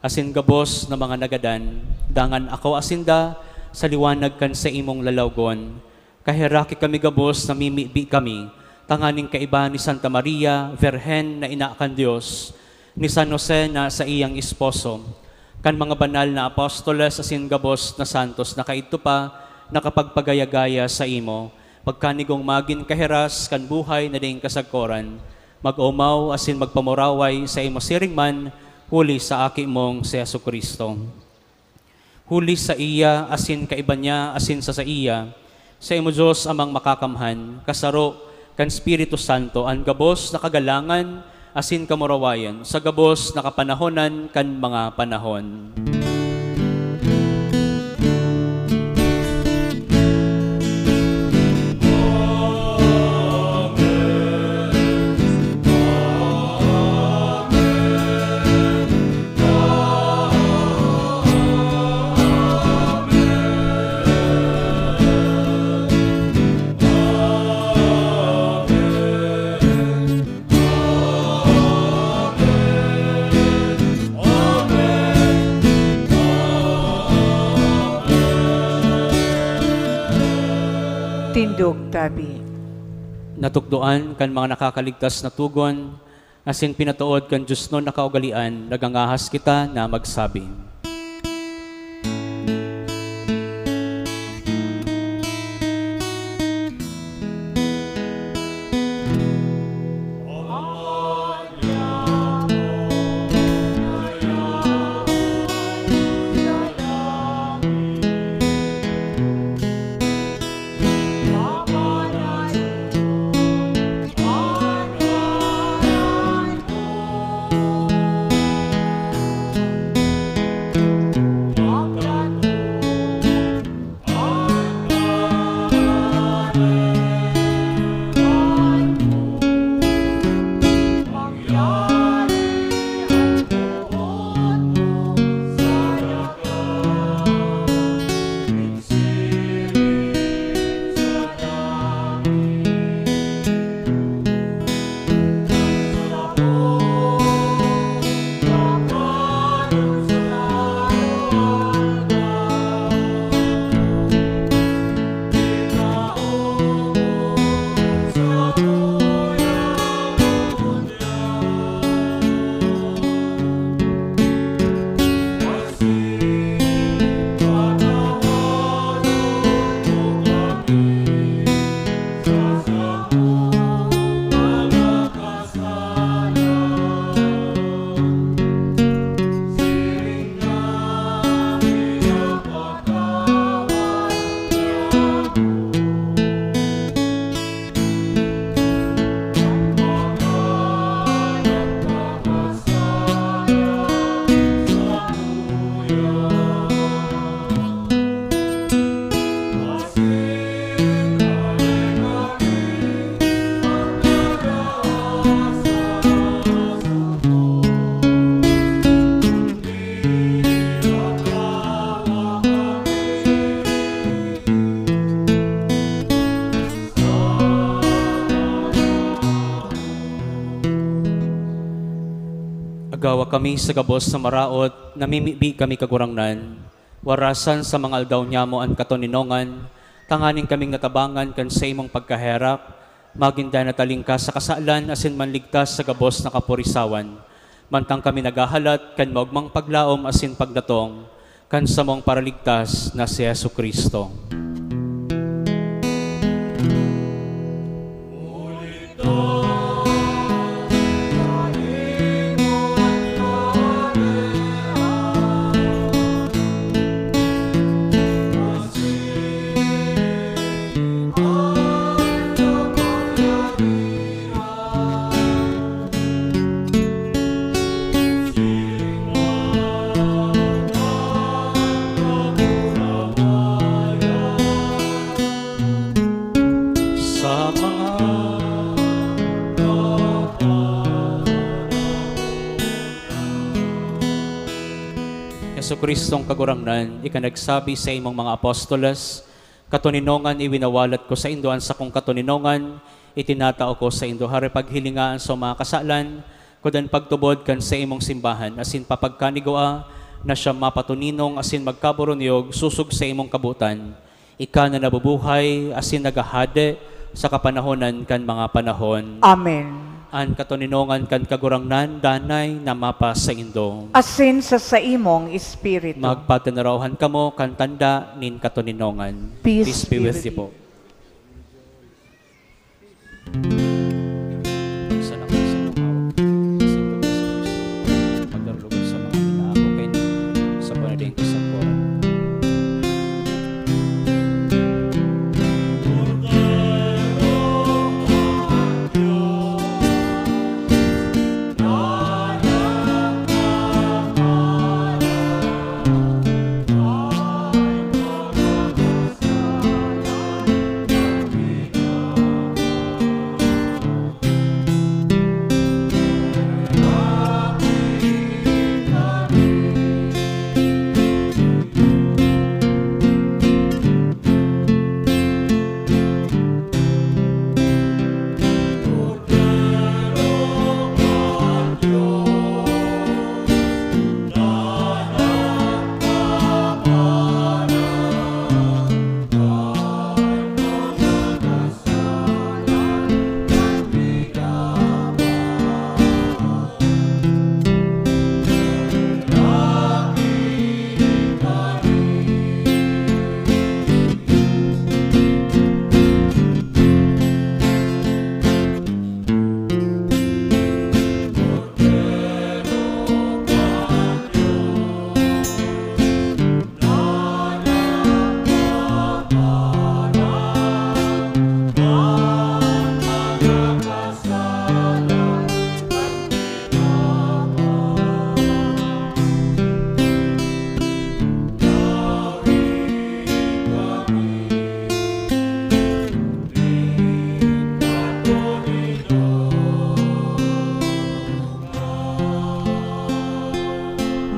asin gabos na mga nagadan, dangan akoa sinda sa liwanag kan saimong lalawgon. Kaheraki kami gabos, namimibi kami, tanganing kaiba ni Santa Maria, Birhen na ina kan Dios, ni San Jose na saiyang esposo, kan mga banal na apostoles asin gabos na santos na kaidto pa nakapagpagaya-gaya saimo, pagkanigong magin kahiras kan buhay na daing kasagkoran, mag-omaw asin magpamuraway saimo siring man, huli sa Aki mong si Jesu-Cristo. Huli saiya, asin kaiba niya, asin sa saiya, saimo, Dios Amang Makakamhan, kasaro kan Espiritu Santo, an gabos na kagalangan asin kamurawayan sa gabos na kapanahonan kan mga panahon. Tindog tabi. Natukdoan kan mga nakakaligtas na tugon, asin pinatood kan diosnon na kaugalean, nagangahas kita na magsabi. Agawa kami sa gabos na maraot, namimibi kami, Kagurangnan. Warasan sa mga aldaw nyamo an katoninongan, tanganing kaming natabangan kan saimong pagkaherak, magin danay na talingkas sa kasalan asin manligtas sa gabos na kaporisawan, mantang kami naghahalat kan maogmang paglaom asin pagdatong kan samong Paraligtas na si Jesu-Cristo. Sa mga Jesucristong Kagurangnan, ika nagsabi sa imong mga apostoles, "Katoninongan iwinawalat ko saindo an sakong katoninongan, itinatao ko saindo. Hare paghilinga an sa mga kasalan, kudan pagtubod kan sa imong simbahan, asin papagkanigua na siya mapatoninong asin magkaboronyog sosog sa imong kabotan." Ika na nabubuhay asin naghahade sa kapanahonan kan mga panahon. Amen. An katoninongan kan Kagurangnan danay na mapasaindo. Asin sa saimong espiritu. Magpatinarawan kamo kan tanda nin katoninongan. Peace be with you po. Sana kayo sa inyong hawak. Kasi ito po si Kristo, magdarulugan sa mga inaako kayo sa panading kasangkoran.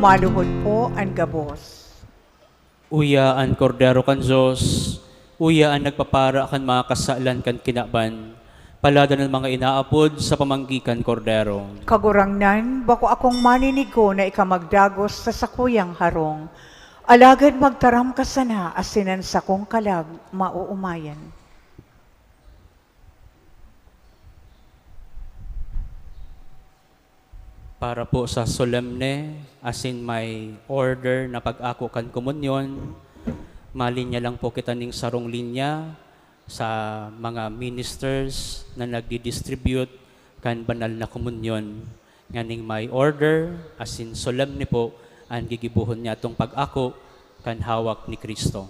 Maluhod po an gabos. Uya an Kordero kan Dios, uya an nagpapara kan mga kasalan kan kinaban. Paladan an mga inaapod sa pamanggi kan Kordero. Kagurangnan, bako akong maninigo na ika magdagos sa sakuyang harong. Alagad magtaram ka sana asin an sakong kalag maoomayan. Para po sa solemne asin may order na pag-ako kan komunyon, malinya lang po kita ning sarong linya sa mga ministers na nagdi-distribute kan banal na komunyon, nganing may order asin solemne po an gigibohon nyatong pag-ako kan hawak ni Cristo.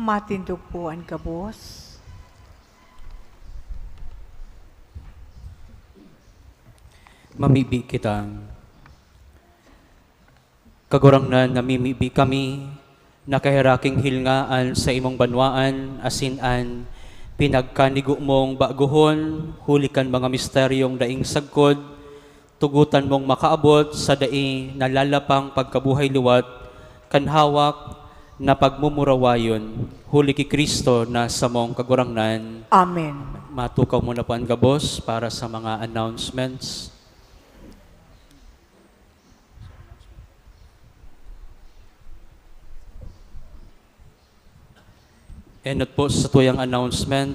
Matindog po an gabos. Mamibi kita. Kagurangnan, namimibi kami na kaheraking hilngaan sa imong banwaan, asin an pinagkanigo mong bagohon, huli kan mga misteryong daing sagkod, tugotan mong makaabot sa dai nalalapang pagkabuhay liwat kan hawak na pagmumurawayon, huli ki Cristo na samong Kagurangnan. Amen. Matukaw mo na po an gabos para sa mga announcements. Enot po sa tuyang announcement,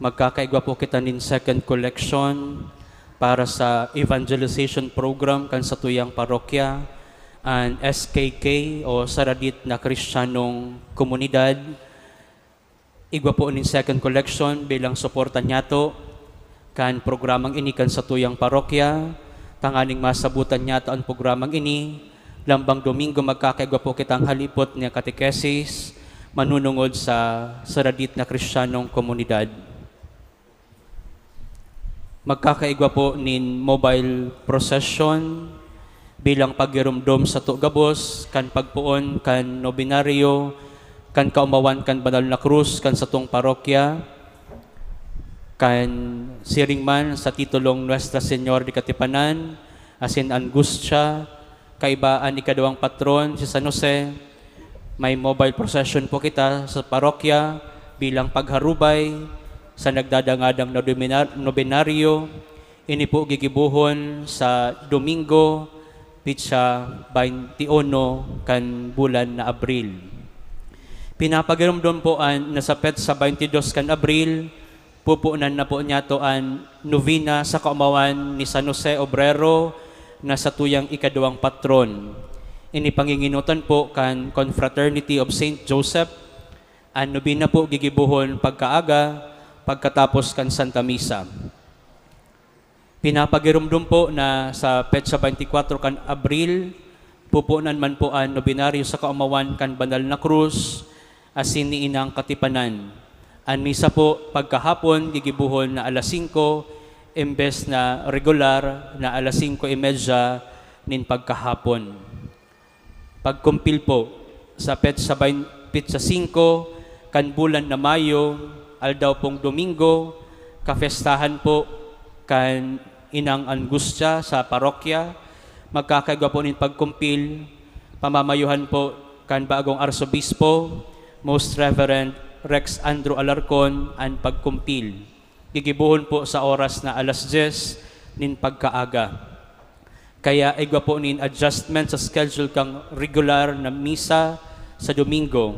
magkakaigwa po kita nin second collection para sa evangelization program kan satuyang parokya, an S K K o Saradit na Kristiyanong Komunidad. Igwa po nin second collection bilang suporta niyato kan programang ini kan satuyang parokya, tanganing masabutan niyato an programang ini. Lambang Domingo, magkakaigwa po kitang halipot na katekesis manunungod sa Saradit na Kristiyanong Komunidad. Magkakaigwa po nin mobile procession bilang paghiromdom sato gabos kan pagpoon kan nobenaryo kan Kaomawan kan Banal na Krus kan satong parokya, kan siring man sa titulong Nuestra Señor de Katipanan asin Angustia, kaiba an ikaduwang patron, si San Jose. May mobile procession po kita sa parokya bilang pagharubay sa nagdadangadang nobenar-, nobenaryo. Ini po gigibohon sa Domingo, petsa baynti uno kan bulan na Abril. Pinapagiromdom po an, na sa petsa baynti dos kan Abril, pupunan na po niyato an novena sa kaomawan ni San Jose Obrero na satuyang ikaduwang patron. Ini pangingenotan po kan Confraternity of Saint Joseph. An novena po gigibohon pagkaaga, pagkatapos kan Santa Misa. Pinapagiromdom po na sa petsa baynti kwatro kan Abril, pupunan man po an nobenaryo sa kaomawan kan Banal na Krus asin ni Inang Katipanan. An misa po pagkahapon gigibohon na alas singko, embes na regular na alas singko y media nin pagkahapon. Pagkumpil po, sa petsa bayn-, petsa singko kan bulan na Mayo, aldaw pong Domingo, kapestahan po kan Inang Angustia sa parokya. Magkakaigwa po nin pagkumpil, pamamayuhan po kan bagong Arsobispo, Most Reverend Rex Andrew Alarcon, an pagkumpil. Gigibohon po sa oras na alas dyes nin pagkaaga. Kaya igwa po nin adjustment sa schedule kan regular na misa sa Domingo.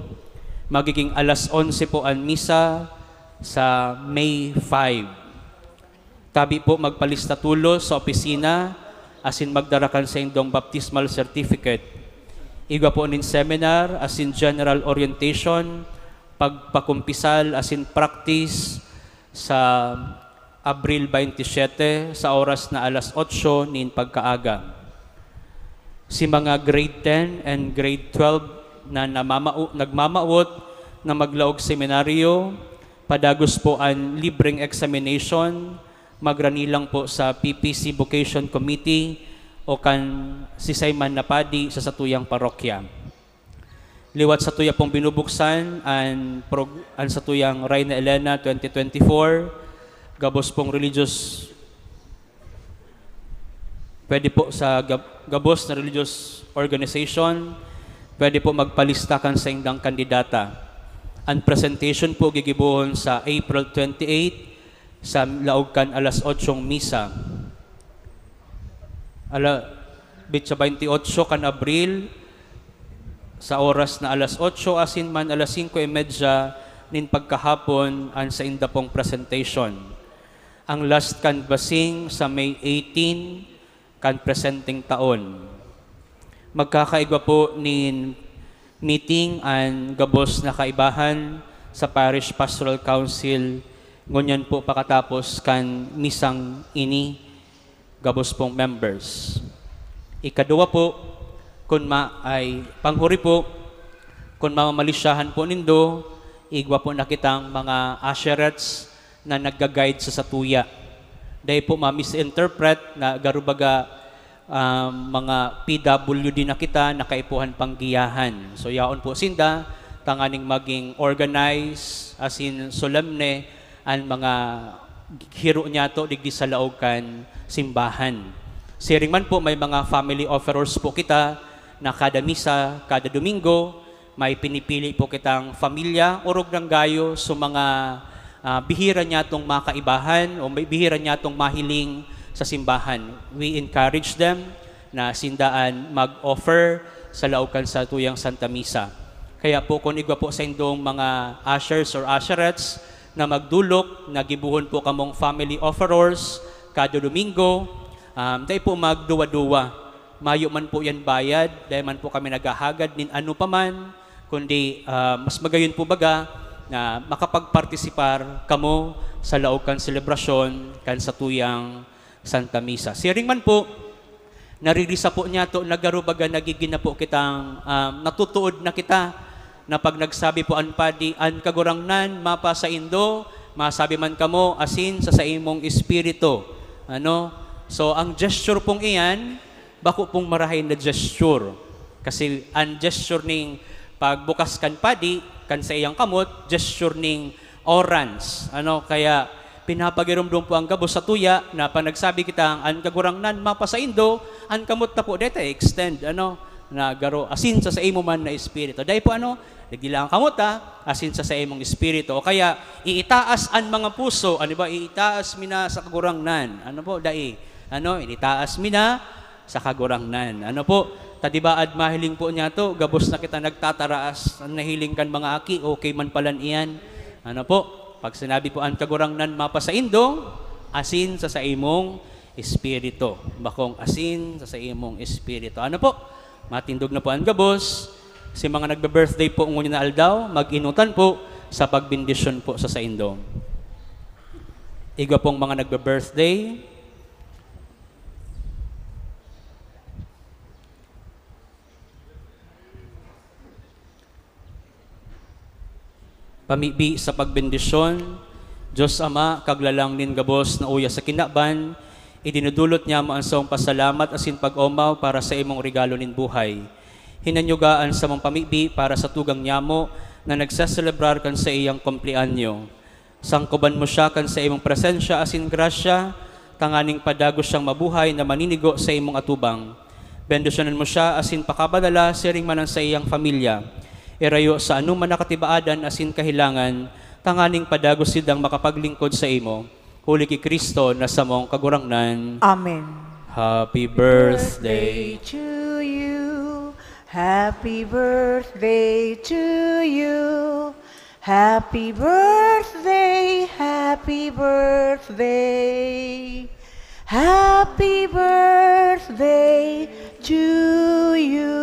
Magiging alas onse po an misa sa May five. Tabi po, magpalista tolos sa opisina asin magdara kan saindong baptismal certificate. Igwa po nin seminar asin general orientation, pagpakumpisal asin practice sa Abril baynti siyete, sa oras na alas otso nin pagkaaga. Si mga grade ten and grade twelve na namamao-, nagmamawot na maglaog seminaryo, padagos po an libreng examination, magrani lang po sa P P C Vocation Committee o kan sisay man na padi sa satuyang parokya. Liwat satuya pong binubuksan an prog-, an satuyang Reina Elena twenty twenty-four, gabos pong religious, pwede po sa gab-, gabos na religious organization, pwede po magpalista kan saindang kandidata. An presentation po gigibohon sa April twenty-eight, sa laog kan alas otsong misa. Ala, betsa baynti otso kan Abril, sa oras na alas otso asin man alas singko y media nin pagkahapon an sainda pong presentation. Ang last canvassing sa May eighteen kan presenteng taon. Magkakaigwa po nin meeting an gabos na kaibahan sa Parish Pastoral Council, ngunyan po pakatapos kan misang ini, gabos pong members. Ikaduwa po, kun ma-, ay, panghuri po, kun mamamalisyahan po nindo, Igwa po na kitang mga usherettes na nagga-guide sa satuya. Dai po ma-misinterpret na garo baga, um, mga P W D na kita na kaipuhan panggiyahan. So, yaon po sinda, tanganing maging organized, asin solemne, an mga hiro niyato digdi sa laog kan simbahan. Siring man po, may mga family offerers po kita na kada misa, kada Domingo, may pinipili po kitang familya, orog nang gayo sa mga, ah, bihira niyatong makaibahan o may bihira niyatong mahiling sa simbahan. We encourage them na sinda an mag-offer sa laog kan satuyang Santa Misa. Kaya po, kun igwa po saindong mga ushers or usherettes na magdulok, na gibohon po kamong family offerers kada Domingo, um, dai po magduwa-duwa. Mayo man po yan bayad, dai man po kami naghahagad nin ano pa man, kundi, ah, mas magayon po baga na makapagpartisipar kamo sa laog kan selebrasyon kan satuyang Santa Misa. Siring man po, naririsa po niyato na garo baga nagigin na po kitang, um, natutuod na kita, na pag nagsabi po an padi, "An Kagurangnan mapasaindo," masabi man kamo, "Asin sa saimong espiritu." Ano? So, ang gesture pong iyan, bako pong marahay na gesture. Kasi an gesture ning pagbukas kan padi, kan saiyang kamot, gesture ning orans. Ano, kaya pinapagiromdom po ang gabos sa tuya na pag nagsabi kita, "An Kagurangnan mapasaindo," an kamot na po deta extend, ano, na garo, "Asin sa saimo man na espiritu." Dai po, ano, digdi lang ang kamot, ha, "Asin sa saimong espiritu." O kaya, "Iitaas an mga puso." Ano ba? "Iitaas mi na sa Kagurangnan." Ano po? Dai. Ano? "Initaas mi na sa Kagurangnan." Ano po? Ta di ba, an mahiling po niyato, gabos na kita nagtataraas, an nahiling kan mga aki, okay man palan iyan. Ano po? Pag sinabi po, "An Kagurangnan mapasaindo," asin sa saimong espiritu. Bakong asin sa saimong espiritu. Ano po? Matindog na po an gabos. Si mga nagbe-birthday po ngunyan na aldaw, mag-inutan po sa pagbendisyon po sa saindo. Igwa pong mga nagbe-birthday. Pamibi sa pagbendisyon. Dios Ama, Kaglalang nin gabos na uya sa kinaban, idinudulot niamo an sarong pasalamat asin pag-omaw para sa imong regalo nin buhay. Hinanyuga an samong pamibi para sa tugang niamo na nagseselebrar kan saiyang kumpleanyo. Sangkoban mo siya kan saimong presensya asin grasya, tanganing padagos siyang mabuhay na maninigo sa imong atubang. Bendisyonan mo siya asin pakabanala siring man an saiyang pamilya. Irayo sa anoman na katibaadan asin kahelangan, tanganing padagos sidang makapaglingkod sa imo. Huli ki Cristo na samong Kagurangnan. Amen. Happy birthday to you. Happy birthday to you. Happy birthday, happy birthday. Happy birthday to you.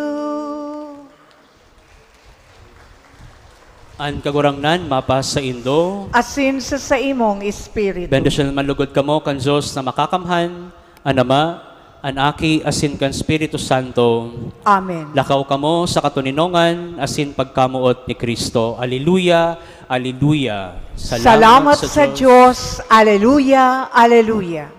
An Kagurangnan mapasaindo. Asin sa saimong espiritu. Bendisyonan man lugod kamo kan Dios na Makakamhan, an Ama, an Aki, asin kan Espiritu Santo. Amen. Lakaw kamo sa katoninongan asin pagkamoot ni Cristo. Aleluya, aleluya. Salamat sa Dios. Aleluya, aleluya.